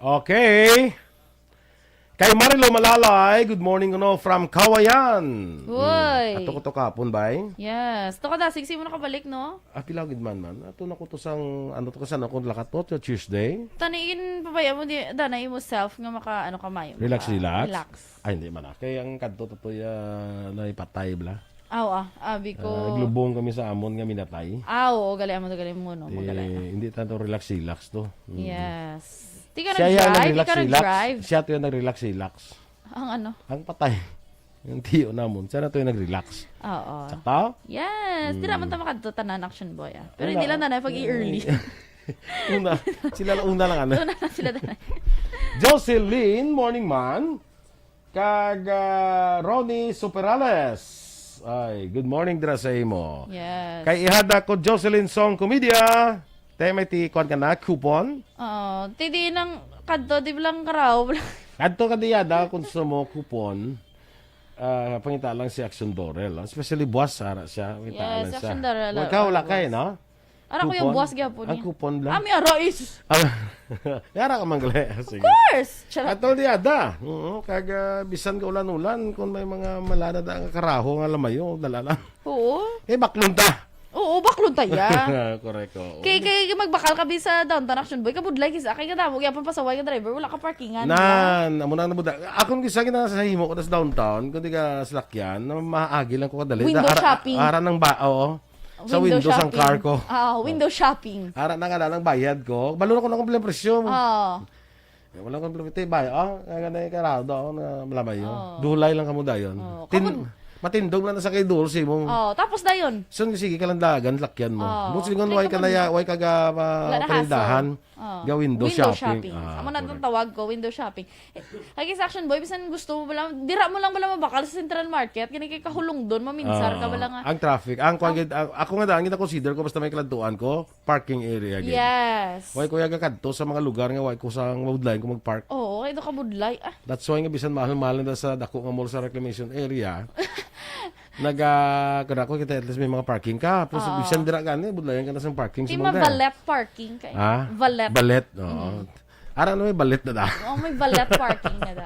Okay. Kay Marilo Malalay, good morning, ano, from Kawayan. Uy. Ato ko to kahapon, bay. Yes. To ka dasig, si mo nakabalik, no? Ah, pila gid man, man. Ato na ko to sang, ano to, kasan ako lakat to, to Tuesday. Taniin, pabaya mo, di, dana imo self nga maka, ano, kamayo. Relax, maka, relax. Relax. Ay, hindi man, ah. Kay ang kadto to, to, ya, na ipatay, bla. Aw, ah, abi ko. Ah, naglubong kami sa amon nga minatay. Ah, oo, gali, amo, gali mo, no? Eh, magali na. Hindi tanto relax, relax to. Mm. Yes. Di ka nag-drive? Di ka nag-drive? Siya to yung nag-relax, relax. Ang ano? Ang patay. Yung tiyo namon. Siya na to yung nag-relax. Oo. Sakto? Yes. Di Mm. naman tama kadto tanan, Action Boy, ah. Pero Una. hindi lang na pag-i-early. Una. Sila lang, una lang, ano? Una lang sila tanan. Jocelyn, morning man. Kag, ah, Ronnie Superales. Ay, good morning dira sa imo. Yes. Kay ihada ko Jocelyn Song Comedia. Te, may ti-, kuwan ka na, coupon? Oo. Ti di nang kadto, di lang karaw. Kadto ka diya, da, kung gusto mo, coupon. Ah, pangita lang si Action Dorel, ah. Especially buwas, ara siya. Pangita Yes, lang siya. Action Dorel, Ikaw, ah, wala ka, eh, buwas. no? Ara ko yung Coupon? buwas gyapon Ang niya. coupon lang. Ami, ara, is. Ah, yara ka man gali. Of Sige. course! Charot. Atol di ada. Oo, kag, ah, bisan ka ulan-ulan, kung may mga malana da nga karaho nga lamayo, dala lang. Oo. Eh, baklon ta. Oo, baklon ta, ya. Correct, oo. Kay, kay magbakal ka bi sa downtown Action Boy, kabudlay kisa, kay kadamo gyapon pasaway nga driver, wala ka parkingan, Nan, amo na nabuda. Akon gisa gina sa himo ko tas downtown, kung di ka salakyan, na maagi lang ko kadali. Window Da, ara, shopping. ara ng ba, oo. Sa Window window sang shopping. car ko. Ah, window shopping. Ara na nga lang bayad ko. Balo na ko na kung pila presyo mo. Ah. Wala ko problema. Tibay, ah, kaya na yung karado ako na malabay yun. Oo. Dulay lang kamo dayon. Oo. Tin-, Kamo matindog na na sa kay Dulce mo. Oh, tapos dayon. So, sige ka lang dagan, lakyan mo. Oo. Mo, sige, Kay why ka na ya-, kapag why ka ga, ah, Wala na panindahan? Hassle. Oo. Ga window Window shopping. shopping. Ah, Amo na correct. Itong tawag ko, window shopping. Eh, lagi sa Action Boy, bisan gusto mo bala, dira mo lang bala mabakal sa Central Market, gani kay kahulong doon, maminsar ka Ah, bala nga. Ang traffic, ang, Ang ang, ang, ako nga daan, gina-consider ko basta may kaladtuan ko, parking area gid. Yes. Why ko yaga kadto sa mga lugar nga why ko sa mabudlayan ko mag-park? Oo, kay do ka budlay. Ah. That's why nga bisan mahal-mahal na sa dako nga mall sa reclamation area, naga, kada ko kita at least may mga parking ka. Tapos Oo. bisan dira gani, budlayan ka na sa parking sa Di mall ma-, dira. valet parking kay. Ha? Valet. Valet, oo. Mm. Ara na may valet na da. Oo, may valet parking na da.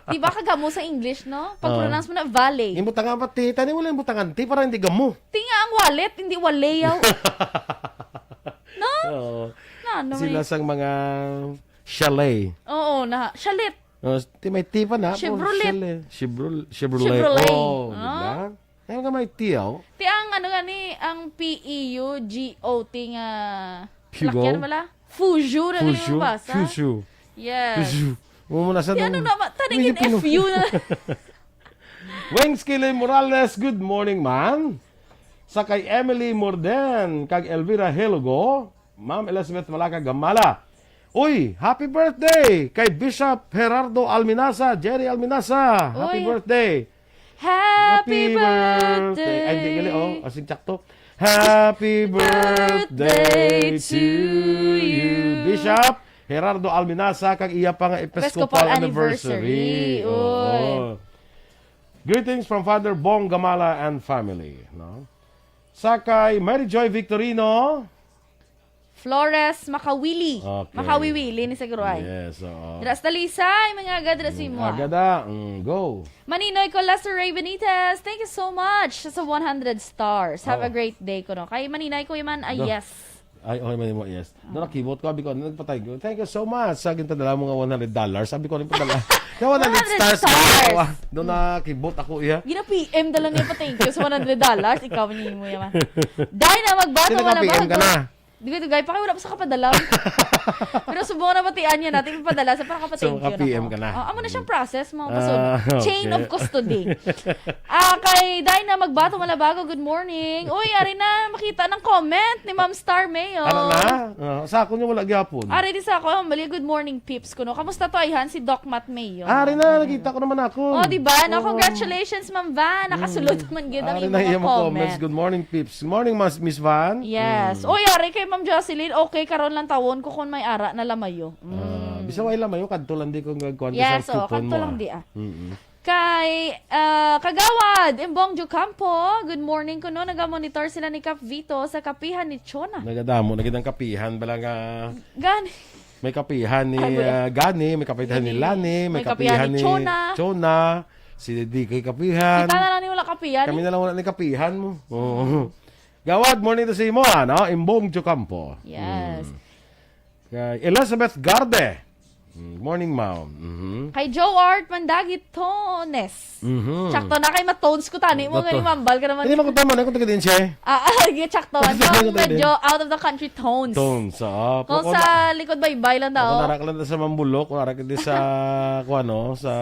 Di ba kagamo sa English, no? Pag Oo. pronounce mo na valet. Yung butangan pa, ti, tani mo lang yung butangan, ti, para hindi gamo. Ti nga ang wallet, hindi waleyaw. No? Oo. Na, ano Sila may sang mga chalet. Oo, na. Chalet. Oh, ti may ti pa na. Chevrolet. Chalet. Chevrol-, Chevrolet. Chevrolet. Oh, di Ah. ba? Kaya nga may ti, oh. Ti ang ano nga ni, ang P E U G O T nga Pigo? salakyan wala? Fuju na galing Fuju? ang basa. Fuju. Yes. Fuju. Mo mo na sa Ti ano nung- na, ma-, tanigin Medyo pinu- F U na. Wings Kilay Morales, good morning, ma'am. Sa kay Emily Morden, kag Elvira Helogo, Ma'am Elizabeth Malaca Gamala. Uy, happy birthday kay Bishop Gerardo Alminasa, Jerry Alminasa. Happy Uy. birthday. Happy Happy birthday. birthday. Ay, di gali, oh. Asing tsakto. Happy birthday Birthday to to you. you. Bishop Gerardo Alminasa, kag iya pa nga Episcopal Episcopal anniversary. anniversary. Uy. Oo. Greetings from Father Bong Gamala and family, no? Sa kay Mary Joy Victorino. Flores Makawili. Okay. Makawiwili ni siguro ay. Yes, oo. Dira sa Talisay, mga aga dira sa Mm, imo, ah. aga da. Mm, go. Maninoy Colasso Ray Benitez, thank you so much sa one hundred stars. Have a Oo. great day, kuno. Kay Maninay ko man, ah, Go. yes. Ay, okay, man mo, yes. Ah. Doon nakibot ko, sabi ko, "Ano, nagpatay ko? Thank you so much sa ginpadala mo nga one hundred dollars." Sabi ko, "Ano yung padala?" Kaya one hundred One hundred stars, stars. Doon nakibot ako, iya. Gina-P M talaga niya pa, "Thank you sa one hundred dollars." Ikaw, ni mo yaman. Dahil na magbato Sino nga ka P M ka labago. na? Dugay-dugay pa kayo, wala pa sa kapadala. Pero subong na batian niya natin, ipadala sa para So, kapatid ka-P M ka na. Oh, amo na siyang process, mga Ah, kasod. Chain okay. of custody. Ah, kay Dinah Magbato Malabago, good morning. Uy, ari na, makita ng comment ni Ma'am Star Mayo. Ano na? Ah, sa ako niya wala gyapon. Ari di sa ako, ang bali, good morning, peeps ko, no? Kamusta to, ayhan? Si Doc Matt Mayo. Ari na, nakita ko naman ako. Oh, di ba? No, Oo. congratulations, Ma'am Van. Nakasulod Mm. man gyud ang Ari imong na iyang mga comments. comments. Good morning, peeps. Good morning, Mas-, Miss Van. Yes. Mm. Uy, ari kay Ma'am Jocelyn, okay, karon lang tawon ko kung may ara na lamayo. Ah, Mm. bisan way lamayo, kadto lang di ko nga kuwan ka Yes, sa oh, kupon kadto mo, lang ah. di, ah. Mm-mm. Kay, ah, Kagawad Imbong Jucampo, good morning kuno. Naga-monitor sila ni Kap Vito sa kapihan ni Chona. Nagadamo na gid ang kapihan, bala nga Gani. may kapihan ni, Ay, wala. ah, Gani, may kapihan ni Gani. Lani, may May kapihan kapihan ni ni Chona. Chona, si D K kapihan. Kita na lang ni wala kapihan, Kami eh. na lang wala ni kapihan mo. Oo. Gawad, morning to sa imo, ano? Imbong Jucampo. Yes. Mm. Kay Elizabeth Garde. Mm, morning, ma'am. Mhm. Kay Joe Art Mandagi Tones. Mhm. Sakto na kay ma-tones ko tani mo, Sakto. nga mambal ka naman. Hindi, makunta mo na kung taga din siya, eh. Ah, ah, sige, sakto. Ano, Sakto, sakto, medyo sakto. out of the country tones. Tones, ah. Kung Kung sa na-, likod baybay lang kung daw. narak lang sa Mambulok, kung narak din sa, kung ano, sa,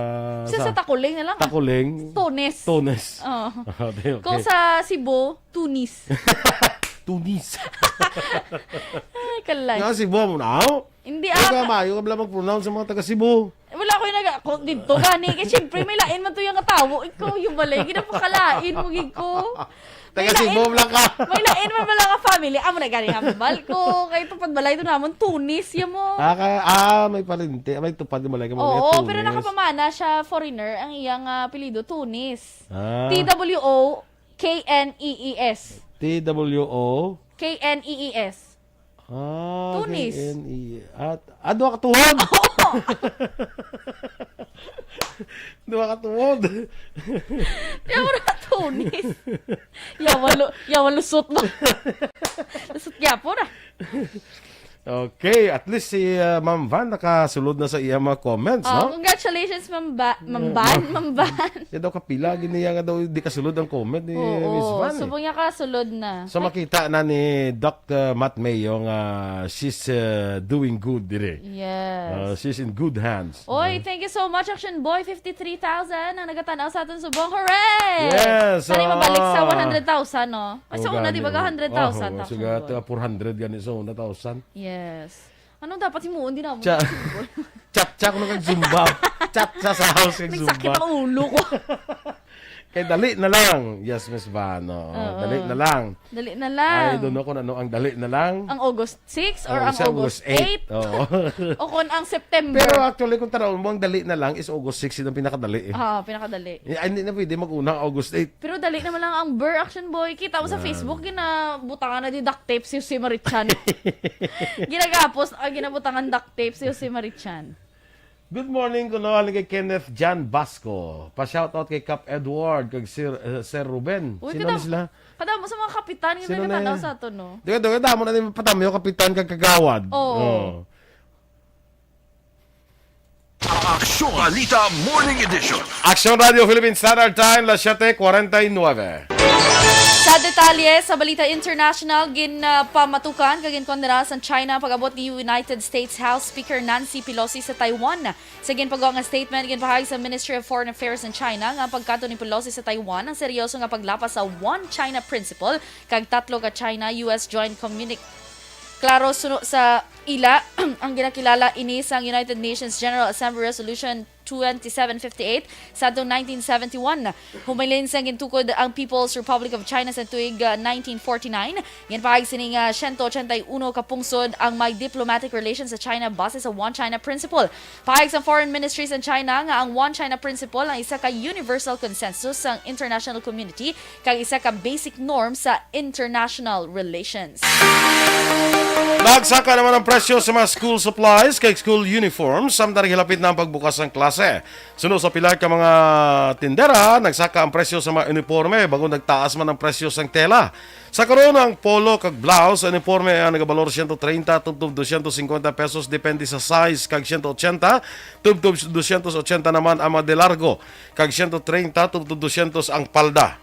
Sa, sa sa Takuling na lang. Takuling. Tones. Tones. Oh. Okay, okay. Kung sa Cebu, Tunis. Tunis. Ay, kalay. Nga, Cebu mo na, oh? Hindi, Yung ah, nga, maayo ka bala mag-pronounce sa mga taga Cebu. Wala ko yung naga-, ako dito gani. Kaya siyempre, may lain man to yung katawo. Ikaw, yung balay, ginapakalain mo, gid ko. Taga May Cebu lain, lang ka. may lain man bala ka family. Amo na gani nga, bal ko. Kay tupad balay ito naman, Tunis, yan mo. Ah, ka, ah, may parinti. May tupad yung balay ka mo, Oo, Tunis. pero nakapamana siya, foreigner, ang iyang, ah, apelyido, Tunis. Ah. T W O K N E E S. T W O? K N E E S. Ah, Tunis. K N E. At, ah, duha ka tuhod. Duha ka tuhod. Kaya mo na Tunis. Yawa lu-, yawa lusot mo. Lusot niya po na. Okay, at least si, ah, Ma'am Van nakasulod na sa iya mga comments, Oh, no? Congratulations, Ma'am Ba-, Ma'am Van, Ma'am Van. Siya daw kapila, gini nga daw di kasulod ang comment ni Oo, Miss Van, eh. Subong niya kasulod na. So, Like makita na ni Doc, uh, Matt Mayo nga she's, uh, doing good dire. Yes. Uh, she's in good hands. Oy, Uh, thank you so much, Action Boy fifty-three thousand, ang nagatan-aw sa aton subong. Hooray! Yes, Sana mabalik sa ah. one hundred thousand, no? Ay, sa Oh, una, di gani, ba, oh. Hundred thousand, Oh, Action sige, Boy? Four hundred gani sa una thousand. Yes. Anong dapat himuon din naman? Cha-, Action Boy? Cha-cha ko nagzumba. Cha-cha sa house kag Nagsakit zumba. Ang ulo ko. Kay dali na lang. Yes, Miss Van, oo. Oo. Dali na lang. Dali na lang. I don't know kung ano ang dali na lang. Ang August six or Oo, ang sa August August eight? Eight? Oo. O kung ang September? Pero actually, kung tanaw mo, ang dali na lang is August six, yun ang pinakadali eh. Ah, pinakadali. Eh, ay, hindi na pwede mag-una ang August eight. Pero dali naman lang ang Burr, Action Boy. Kita mo sa Ah. Facebook, ginabutangan na di duct tape si Jose Marichan. Ginagapos, ah, ginabutangan duct tape si Jose Marichan. Good morning, kuno, halin kay Kenneth Jan Basco. Pa-shoutout kay Cap Edward, kag Sir, eh, Sir Ruben. Uy, Sino ni kadam-, sila? Kadamo sa mga kapitan nga Sino nagkatanaw na? Sa ato, no? Di ka, di ka, damo na ni Patamyo, kapitan, kag kagawad. Oo. Oo. Aksyon Balita Morning Edition. Aksyon Radio Philippine Standard Time, las siete cuarenta y nueve. Sa detalye sa balita international, ginpamatukan kag ginkondena sang China ang pag-abot ni United States House Speaker Nancy Pelosi sa Taiwan. Sa ginpagwa nga statement, ginpahayag sa Ministry of Foreign Affairs ng China nga ang pagkadto ni Pelosi sa Taiwan ang seryoso nga paglapas sa One China Principle kag tatlo ka China U S joint communique. Klaro suno sa ila, ang ginakilala ini sang United Nations General Assembly Resolution twenty-seven fifty-eight sa adtong nineteen seventy-one. Humalin sang gintukod ang People's Republic of China sa tuig, ah, nineteen forty-nine, ginpahayag sini nga siyento ochenta y uno ka pungsod ang may diplomatic relations sa China base sa One China Principle. Pahayag sa Foreign Ministry sa China nga ang One China Principle ang isa ka universal consensus sang international community kag isa ka basic norm sa international relations. Nagsaka naman ang presyo sa mga school supplies kag school uniforms samtang hilapit na ang pagbukas ng klase. Suno sa pila ka mga tindera, nagsaka ang presyo sa mga uniforme, bangod nagtaas man ang presyo sang tela. Sa karon, ang polo kag blouse sa uniforme ang nagabalor siyento treinta tubtob dosyentos cincuenta pesos, depende sa size, kag siyento ochenta tubtob dosyentos ochenta naman ang mga de largo, kag siyento treinta tubtob dosyentos ang palda.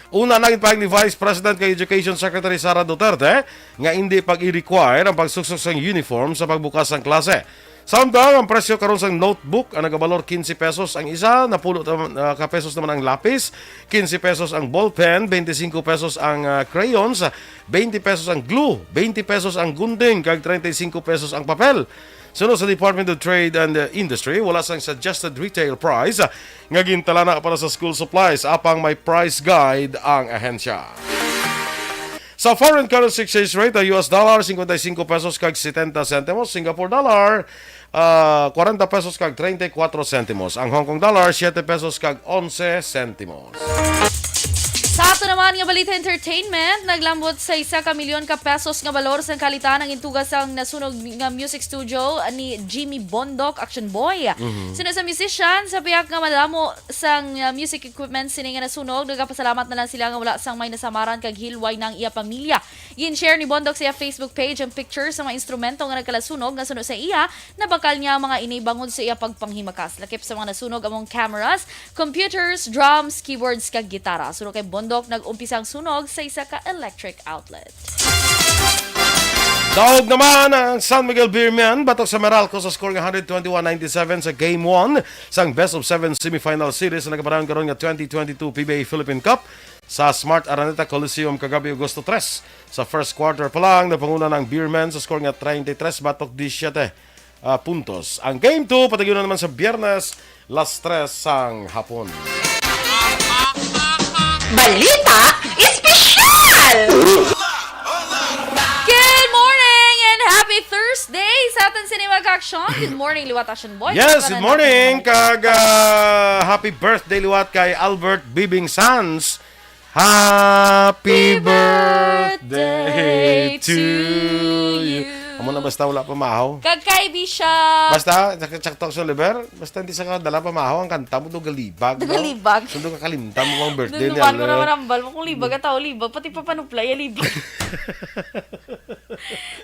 Una, naging pahayag ni Vice President kag Education Secretary Sara Duterte nga indi pag-i-require ang pagsuksok sang uniform sa pagbukas sang klase. Samtang ang presyo karon sang notebook ang nagabalor quince pesos ang isa, napulo tam-, ah, ka pesos naman ang lapis, quince pesos ang ballpen, twenty-cinco pesos ang, ah, crayons, twenty pesos ang glue, twenty pesos ang gunting, kag treinta y cinco pesos ang papel. Suno sa Department of Trade and, uh, Industry, wala sang suggested retail price, uh, nga gintalana para sa school supplies, apang may price guide ang ahensya. Sa foreign currency exchange rate, ang U S dollar, cincuenta y cinco pesos kag setenta sentimos, Singapore dollar, ah, cuarenta pesos kag treinta y cuatro sentimos. Ang Hong Kong dollar, siete pesos kag onse sentimos. Sa ato naman nga balita entertainment, naglambot sa isa ka milyon ka pesos nga balor sang kalitan ang intuga sang nasunog nga music studio ni Jimmy Bondoc, Action Boy. Mhm. Suno sa musician, sa pihak nga madamo sang, uh, music equipment sini nga nasunog, nagapasalamat na lang sila nga wala sang may nasamaran kag hilway na ang iya pamilya. Gin-share ni Bondoc sa iya Facebook page ang picture sa mga instrumento nga nagkalasunog nga suno sa iya, nabakal niya ang mga ini bangod sa iya pagpanghimakas. Lakip sa mga nasunog among cameras, computers, drums, keyboards, kag gitara. Suno kay Bondoc, nag-umpisa ang sunog sa isa ka electric outlet. Daog naman ang San Miguel Beermen batok sa Meralco sa score nga hundred twenty-one ninety-seven sa Game one sang Best of Seven Semifinal Series sa nagapadayon karon nga twenty twenty-two P B A Philippine Cup sa Smart Araneta Coliseum kagabi, Agosto tres. Sa first quarter pa lang, napanguna na ang Beermen sa score nga treinta y tres batok disiyete, ah, puntos. Ang Game two, padayon na naman sa Biyernes, las tres sang hapon. Balita Espesyal! Good morning and happy Thursday sa aton sini, mga ka-aksyon. Good morning, liwat, Action Boy. Yes, good morning, kag, ah, happy birthday liwat kay Albert Bibing Sanz. Happy birthday to you. Amo na, basta wala pa mahaw. Kag kay Bishop. Basta, tsak-, tsakto sa Oliver, basta hindi sa kadala pa mahaw, ang kanta mo, do galibag, no? Do galibag. Sundo ka kalimtan mo ang birthday Dun ni naman mo na Oliver. Marambal mo kung libag at tao libag, pati pa panupla, ya libag.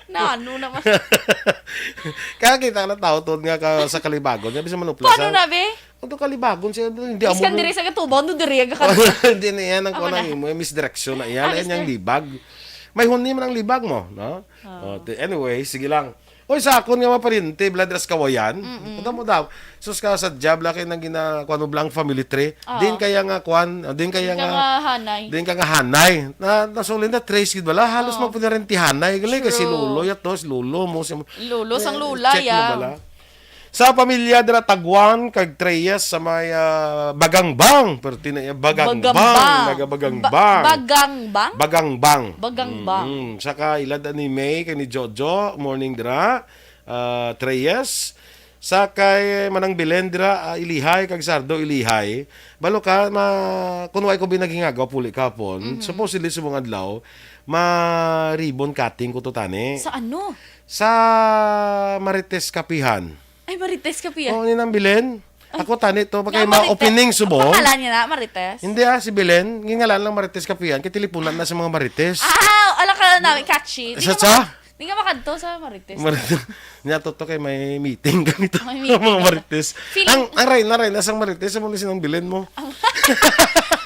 Na ano naman? Kaya kita ka na tao, tuod nga ka sa kalibagon, niya, bisa manupla Paano sa na, be? Kung to kalibagon siya, hindi Is amo kan mo. Dire sa katubaw, no, dire ang kakanta. Hindi na yan ang Amo kuwan na. Ang imo, eh, misdirection na yan. Ah, Yan yung misdir- libag. May huni man ang libag mo, no? Ah. Oh, ti-, anyway, sige lang. Oy, sa akon nga mga pariente, bala dira sa Kawayan. Mm-mm. Punta mo daw. Sus ka sa job, laki nang gina-, kuwan mo, bala ang family tree. Ah. Din kaya nga kuwan, ah, din kaya Din ka nga, nga hanay. Din ka nga hanay. Na, nasulin na trace gid bala. Halos Oo. Magpinarentihanay. Gali kay si True. Lolo, yato, si Lolo mo, si Lolo, sang Eh, Lula, check mo ya. Bala. Sa pamilya dira Taguan kag Treyes sa may, ah, Bagangbang. Pero tinaya Bagangbang, Bagangbang. Naga Bagangbang. Ba-, Bagangbang? Bagangbang. Bagangbang. Mm-mm. Saka ilad ni May kag ni Jojo, morning dira. Ah, Treyes. Sa kay Manang Belen dira, ah, Ilihay kag Sardo Ilihay. Balo ka, ma-, kung way ko binaghingagaw puli kahapon, Mhm. supposedly subong adlaw, ma-ribbon cutting ko to tani. Sa ano? Sa Marites Kapihan. Ay, Marites Kapihan. Oo, ni Nang Belen. Ay. Ako tani to, Na kay Marites. Ma-opening subong. Ang pangalan niya na, Marites? Hindi ah, si Belen. Gingalan lang Marites Kapihan. Kay tilipunan na sa mga Marites. Ah, ala ka na namin, catchy. Di Sa ka sa? maka-, di ka makadto sa Marites. Marites. Niya to, to kay may meeting kami to. May meeting Mga kami. Marites. Feeling Ang, ang Reyna, Reyna, sang Marites, sa muna sinang Belen mo. Ang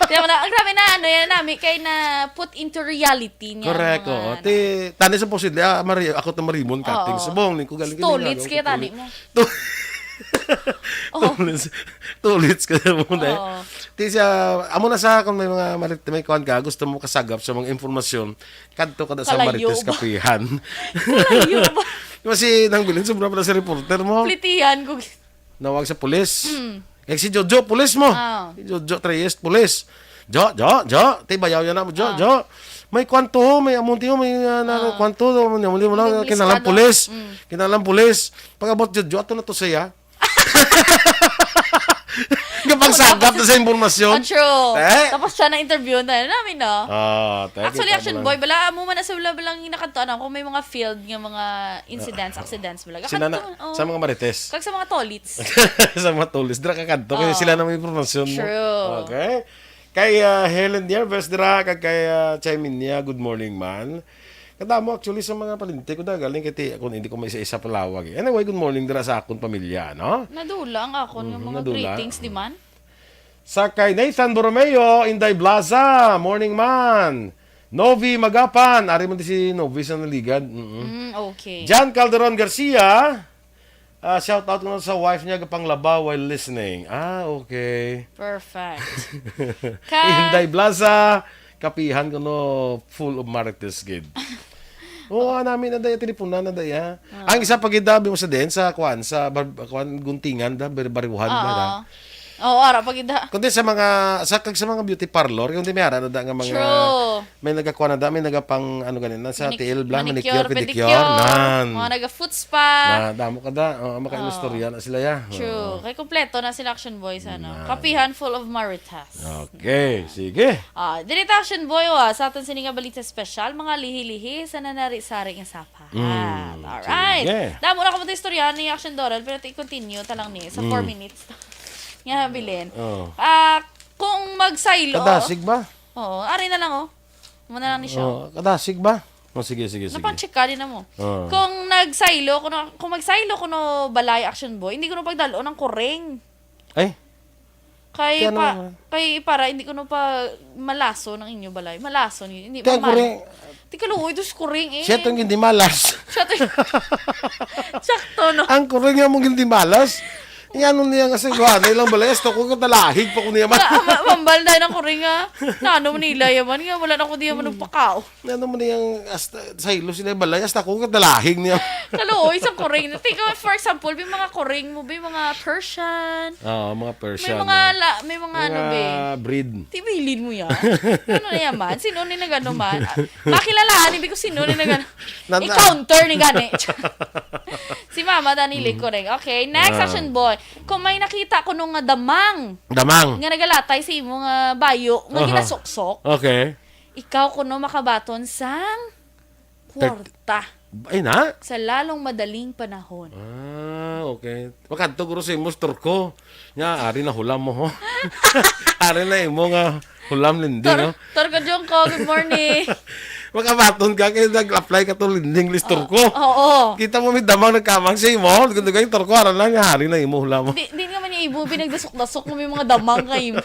Kaya mo na, ang grabe na, ano yan, nami, kay na put into reality niya, Correct, mga oo. ano. Ti, tani sa posible, ah, mari-, ako to marimon cutting. Oo. Subong, ni ko galing Stolits kaya tani mo. To-, Oh. Tulits, tulits ka mo, dai. Oo. Ti siya, amo na sa, kung may mga marit-, may kuwan ka, gusto mo kasagap sa mga impormasyon, kadto ka na sa Kalayo Marites ba? Kapihan. Kalayo ba? Di ba si Nang Bilin, sobra pala si reporter mo? Plitihan ko. Nawag sa pulis. Mm. Kay si Jojo, pulis mo. Ah. Si Jojo Treyes, pulis. Jo, Jo, Jo, ti bayaw yan na mo, Jo, Ah. Jo. May kwanto, may amunti, may, ah, na, Ah. kwanto, may amunti mo na, May kinalang miskado. Pulis. Mm. Kinalang pulis. Pag-abot, Jo, Jo, ato na to siya. Nga pangsagap na sa impormasyon. Ah, true. Eh? Tapos siya na-interview na, namin na. Ah, thank you, Actually, Action Pablo. Boy, bala, amo man na sa wala, bala, yung nakadto, ano, kung may mga field nga mga incidents, Ah, accidents, bala. sila na, Kakadto, oh. Sa mga marites. Kag sa mga tolits. Sa mga tolits. Dira ka kadto, kaya Oh. sila na may impormasyon mo. True. Okay. Kay, ah, Helen Nieves, dira, kag kay, ah, Chai Minya, good morning, man. Kadamo, actually, sa mga palinti ko, da, galing kay ti-, kung hindi ko may isa-isa palawag, eh. Anyway, good morning, dira sa akon pamilya, no? Nadula ang akon nga Mhm, mga nadula. Greetings, di man? Sa kay Nathan Borromeo, Inday Blaza, morning, man. Novi Magapan, ari man di si Novi sa naligad. Mm-mm. Mm, okay. Jan Calderon Garcia, ah, shout out ko na sa wife niya, gapanglaba while listening. Ah, okay. Perfect. Ka- Inday Blaza, kapihan ko no, full of marites gid. Oo, ah, nami na daya, teleponan na daya. Ah. Ang isa pa gid, dabi mo sa din, sa kwan, sa bar-, kwan, guntingan, da, bar-, bariwhan, da, da. Oo. Oo, ara pa gid, da. Kundi sa mga, sa, kag sa mga beauty parlor, kundi may ara na da nga mga, True. may nagakuha na da, may nagapang, ano ganina, sa Manic-, T L bla, manicure, manicure, pedicure, pedicure. Nan. Mga naga-foot spa. Na, damo ka da. Oo, makainustorya Oo. na sila, ya. True. Oo. Kay kompleto na sila Action Boys, ano? Nan. Kapihan full of marites. Okay, sige. Ah, diri ta, Action Boy, wa, sa aton sini nga balita special, mga lihi-lihi sa nanari-sari nga sapat. Mm, Alright. sige. Damo na ko mo istorya ni Action Doral, pero i-continue ta lang ni sa Mm. four minutes nga bilin. Oh. Ah, kung magsaylo, Kadasig ba? Oo, ari na lang, oh. Mo na lang ni siya. Oh, kadasig ba? Oh, sige, sige, sige. Napanchika din na mo. Oh. Kung nagsaylo, kung, kung magsaylo, kung balay Action Boy, hindi ko na pagdalo ng kuring. Ay? Kay Kaya pa, naman. kay para hindi ko no pa malaso ng inyo balay. Malaso ni, hindi Kaya mamal. Kuring. Di ka luoy, dos kuring eh. Siya itong hindi malas. Siya to. Sakto, no? Ang kuring nga mong hindi malas. Yan, ano niya nga sa kuha na ilang balay. Hasta ko katalahig pa ko niya man. Ma-, ma-, mambal na ng kuring nga. Na ano, Manila yaman nga. Wala na ko diya manong pakao. Ano mo niyang hasta, sa hilo sila balay, hasta ko katalahig niya. Kaluoy sa kuring. Tingnan, for example, may mga kuring mo, may mga Persian. Oo, mga Persian, May mga, no? la-, may mga ano, Mga be? Breed. Tibilin mo yan. Ano na yan man? Sino ni nagano man? Ah, makilalahan, hindi ko sino ni nagano. Nan-, I-counter ni gani. Si Mama Danilo Mm. Kuring. Okay, next Ah. action, boy. Kung may nakita ko nung nga damang Damang. nga nagalatay sa imo nga bayo, nga Aha. ginasuksok, Okay. ikaw kuno makabaton sang Thir-, kwarta. Ay na? Sa lalong madaling panahon. Ah, okay. Makadto guro sa imo sa turko. Nya, ari na hulam mo, ho. Ari na imo nga hulam, Linding, Tor-, ho. Turko Jungko, good morning. Makabaton ka, kaya nag-apply ka to, Linding, list turko. Oo. Kita mo, may damang nagkamang sa imo. Ganda kayo, turko, ara na nga, ari na imo hulam mo. Di, di nga man niya imo, pinagdasok-dasok mo yung mga damang nga imo.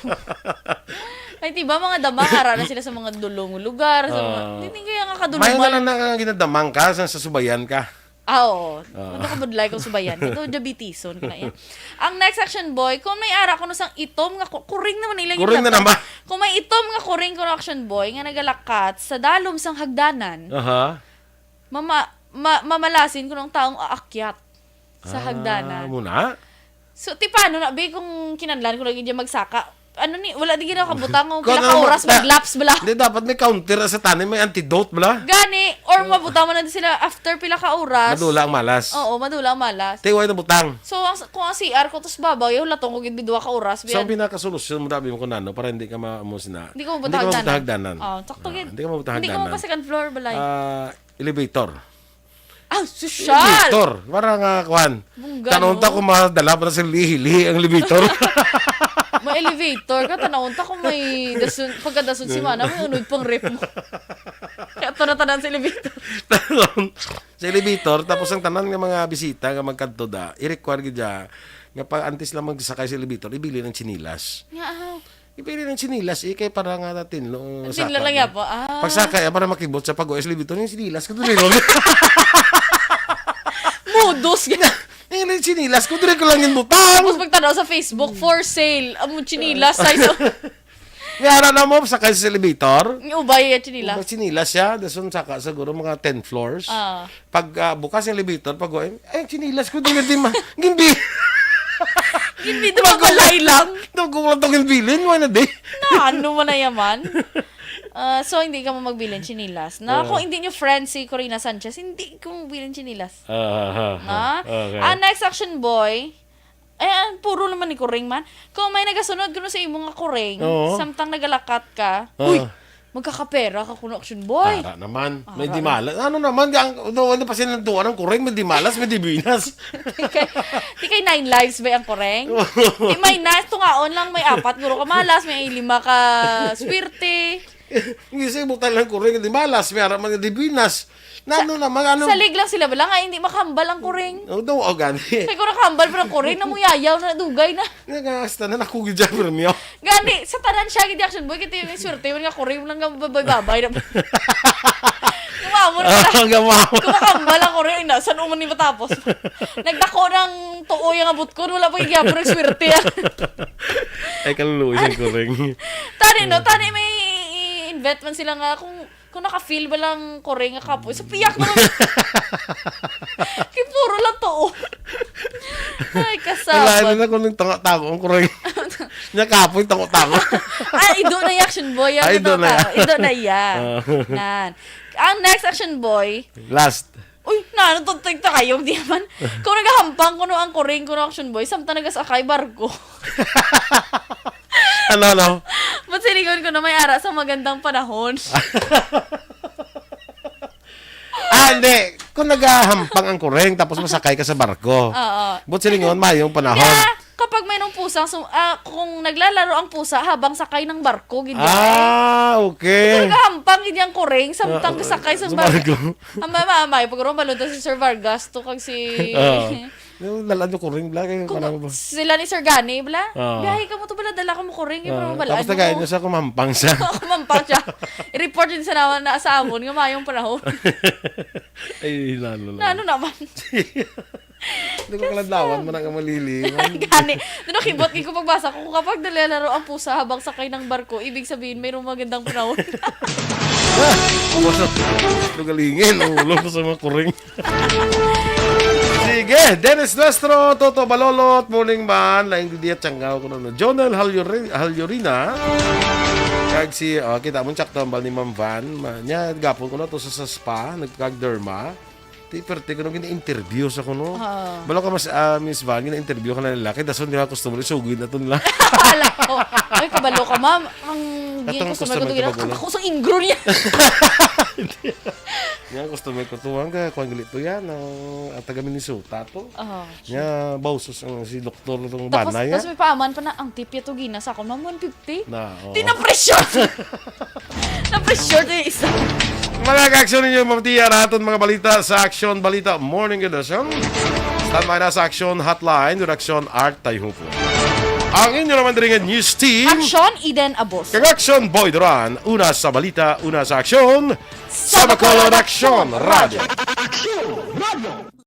Ay, di ba, mga damang, ara na sila sa mga dulong lugar, sa mga, Ah. Di, di kaya nga May kaduluman. Nga lang na ginadamang ka, sa, sa subayan ka. Ah, oo. Ah. Ano ka budlay kung subayan? Ito, diabetison ko na yan. Ang next, Action Boy, kung may ara ko sang itom nga ku-, kuring naman ilang Kuring na itlapon. Naman. Kung may itom nga kuring ko, Action Boy, nga nagalakat sa dalom sang hagdanan, Aha. mama-, ma-, mamalasin ko ng taong aakyat sa Ah, hagdanan. Muna? So, ti paano na, be, kung kinahanglan ko lagi dyan magsaka? Ano ni, wala di ginakabutang kung Kung pila ano ka mo, oras da-, mag-lapse bala? Hindi, dapat may counter sa tanim, may antidote bala. Gani, or Oh. mabutang mo na di sila after pila ka oras. Madula ang malas. Oo, madula ang malas. Tiway na butang. So, ang, kung ang C R ko, tos babaw, yung latong ko gid duha ka oras, So, ang biyan. Pinakasolusyon mo, dabi mo kung ano, para hindi ka ma-, mo sina-, Hindi ko mabutang hindi ka mabutang hagdanan. Hagdanan. Oh, sakto Ah, gid. Hindi ka mabutang Hindi ko hagdanan. Mabutang second floor, balay. Ah, elevator. Ah, sosyal! Elevator. Para nga, kuhan. Bungga, Tanong ta no? Kung madala pa na sa lihi-lihi ang elevator. May elevator ka, tanawon ta kung may dasun, pagkadasun si Mana, may unoy pang rep mo. Kaya to na tanan sa elevator. Tanong, sa elevator, tapos ang tanan nga mga bisita nga magkadto da, i-require gid dya, nga pag antes lang magsakay sa elevator, ibili ng chinilas. Nga, ah. Ibili ng chinilas, eh, kay para nga natin, lo, Tinlo saka lang na. Yapo, ah. Pagsakay, ah, para makibot sa pag-O S L B to, yung chinilas ko, dili ko. Mudos, gina. Eh, yung chinilas ko, dili ko lang yung butang. Tapos magtanaw sa Facebook, for sale. Amo, chinilas, size of May ara na mo, sakay sa elevator. Yung ubay, yung chinilas. Ubay, chinilas siya. Dason saka siguro mga ten floors. Ah. Pag, ah, bukas yung elevator, pag, ay, ay, chinilas ko, di na, di ma-, gimbi. Gimbi, di ba, balay lang? Dugong lang tong gimbilin, wala na, di. Na, ano man na yaman? Ah, so, hindi ka mo magbilin chinilas. Na, Oo. Kung hindi nyo friend si Corina Sanchez, hindi ko magbilin chinilas. Ah, ah, ah, Na? Ah, okay. Ah, next, Action Boy. Eh, ang puro naman ni Kuring man. Kung may nagasunod kuno sa imo nga Kuring, Oo. Samtang nagalakat ka, Ah. Uy, magkakapera ka kuno, Action Boy. Tara naman. May Tara. Dimalas. Ano naman, ang, no, ano pa sila nagtuwa ng Kuring, may dimalas, may dibinas. Di kay, di kay nine lives ba ang Kuring? Di may nice, tungaon lang, may apat guro ka malas, may lima ka swerte. Hindi siya butang lang Kuring, di malas, may ara man di binas. Na ano naman, ano? Salig lang sila bala nga hindi makahambal ang Kuring. Oh, daw, oh, gani. Kay kung nakahambal pa ng Kuring, namuyayaw na, dugay na. Nga, nga, hasta na, naku, gid siya, pero niya. Gani, sa tanan siya, gid Action Boy, kita yung swerte, yung nga Kuring, nang babay-babay na. Gumamon na. Ah, gumamon. Kung makahambal ang Kuring, na, saan uman ni matapos? Nagdako ng tuo yung abot ko, wala pa yung gyapon ng swerte, ah. Ay, kaluluoy siyang Kuring. Tani, no? Tani, may i-invent man sila nga kung, kung naka-feel ba lang Kuring nga kapoy. So, piyak naman. Kay puro lang to, oh. Ay, Ang lain kasabot. Na kung nagtango-tango ang Kuring. Niya kapoy, tango-tango. Ay, ido na yung Action Boy. Yan, Ay, ido na. Ido na, iya. Ah. Nan. Ang next Action Boy. Last. Uy, na, ano to, tigta kayo, di naman. Kung nagahampang kuno ang Kuring, kuno Action Boy, samtang nagasakay barko. Ano, ano? Ba't silingon ko na may ara sa magandang panahon? Ah, hindi. Kung nagahampang ang Kuring, tapos masakay ka sa barko. Oo. Ba't silingon, mayong panahon? Hindi, ah, kapag mayroong pusang sum-, ah, kung naglalaro ang pusa habang sakay ng barko, gid yan. Ah, okay. Kung nagahampang, gid yung Kuring, samtang Ah, sakay sa sa barko. Barko. Ang mamamay, pag rumbalon to si Sir Vargas, to kag si Oo. Yung lalaan yung Kuring, bla, kay Kung parang ba? Sila ni Sir Gani, bla, Oo. Biyahe ka mo to, bala, dala ka mo Kuring, yung Oo. Parang balaan Tapos mo. Nagayon niya siya, kumampang siya. Kumampang siya. I-report din sa naman na sa amon, nga mayong panahon. Ay, lalo lang. Na ano naman? Hindi ko kaladlawan mo na nga malili. Gani. Doon nakibot, ko pagbasa ko, kapag nalalaro ang pusa habang sakay ng barko, ibig sabihin, mayroong magandang panahon. Ulo galingin, ang ulo ko sa mga Kuring. Sige, Dennis Nuestro, Toto Balolot, Morning Man, Laing Didiat, Tianggaw, kuno, no, Jonel Halyori-, Halyurina. Kag si, oh, kita mo, Chak Tambal ni Ma'am Van, ma-, niya, gapon ko na to sa, sa spa, nagkag-derma. Ti, perte ko nung gina-interview sa kuno. Ah. Balo ka mas, ah, Miss Van, gina-interview ka na lalaki, dason nila customer, isugid na to nila. Hala ko. Ay, kabalo ka, ma'am. Ang Katong gin-, customer customer ka ka ba, balo. Ako sa ingro niya. Nya, gusto may kutuhan ka, kuan gali to yan, ang, ang taga Minnesota to. Oh. Nya, bausos ang si doktor tong Tapos, bana ya. Tapos may paaman pa na, ang tip ya to gina sa akon, ma'am, one fifty. Na, oo. Di na-pressure. Na-pressure to yung isa. Mga ka-aksyon ninyo, mamatiya na aton mga balita sa Aksyon Balita Morning Edition. Standby na sa Aksyon Hotline, Redaksyon Art Tayhupo. Ang inyo naman diri nga news team, Aksyon, Eden Abos. kag Aksyon Boy Duran, una sa balita, una sa aksyon, sa Bacolod Aksyon Radio. Aksyon Radio.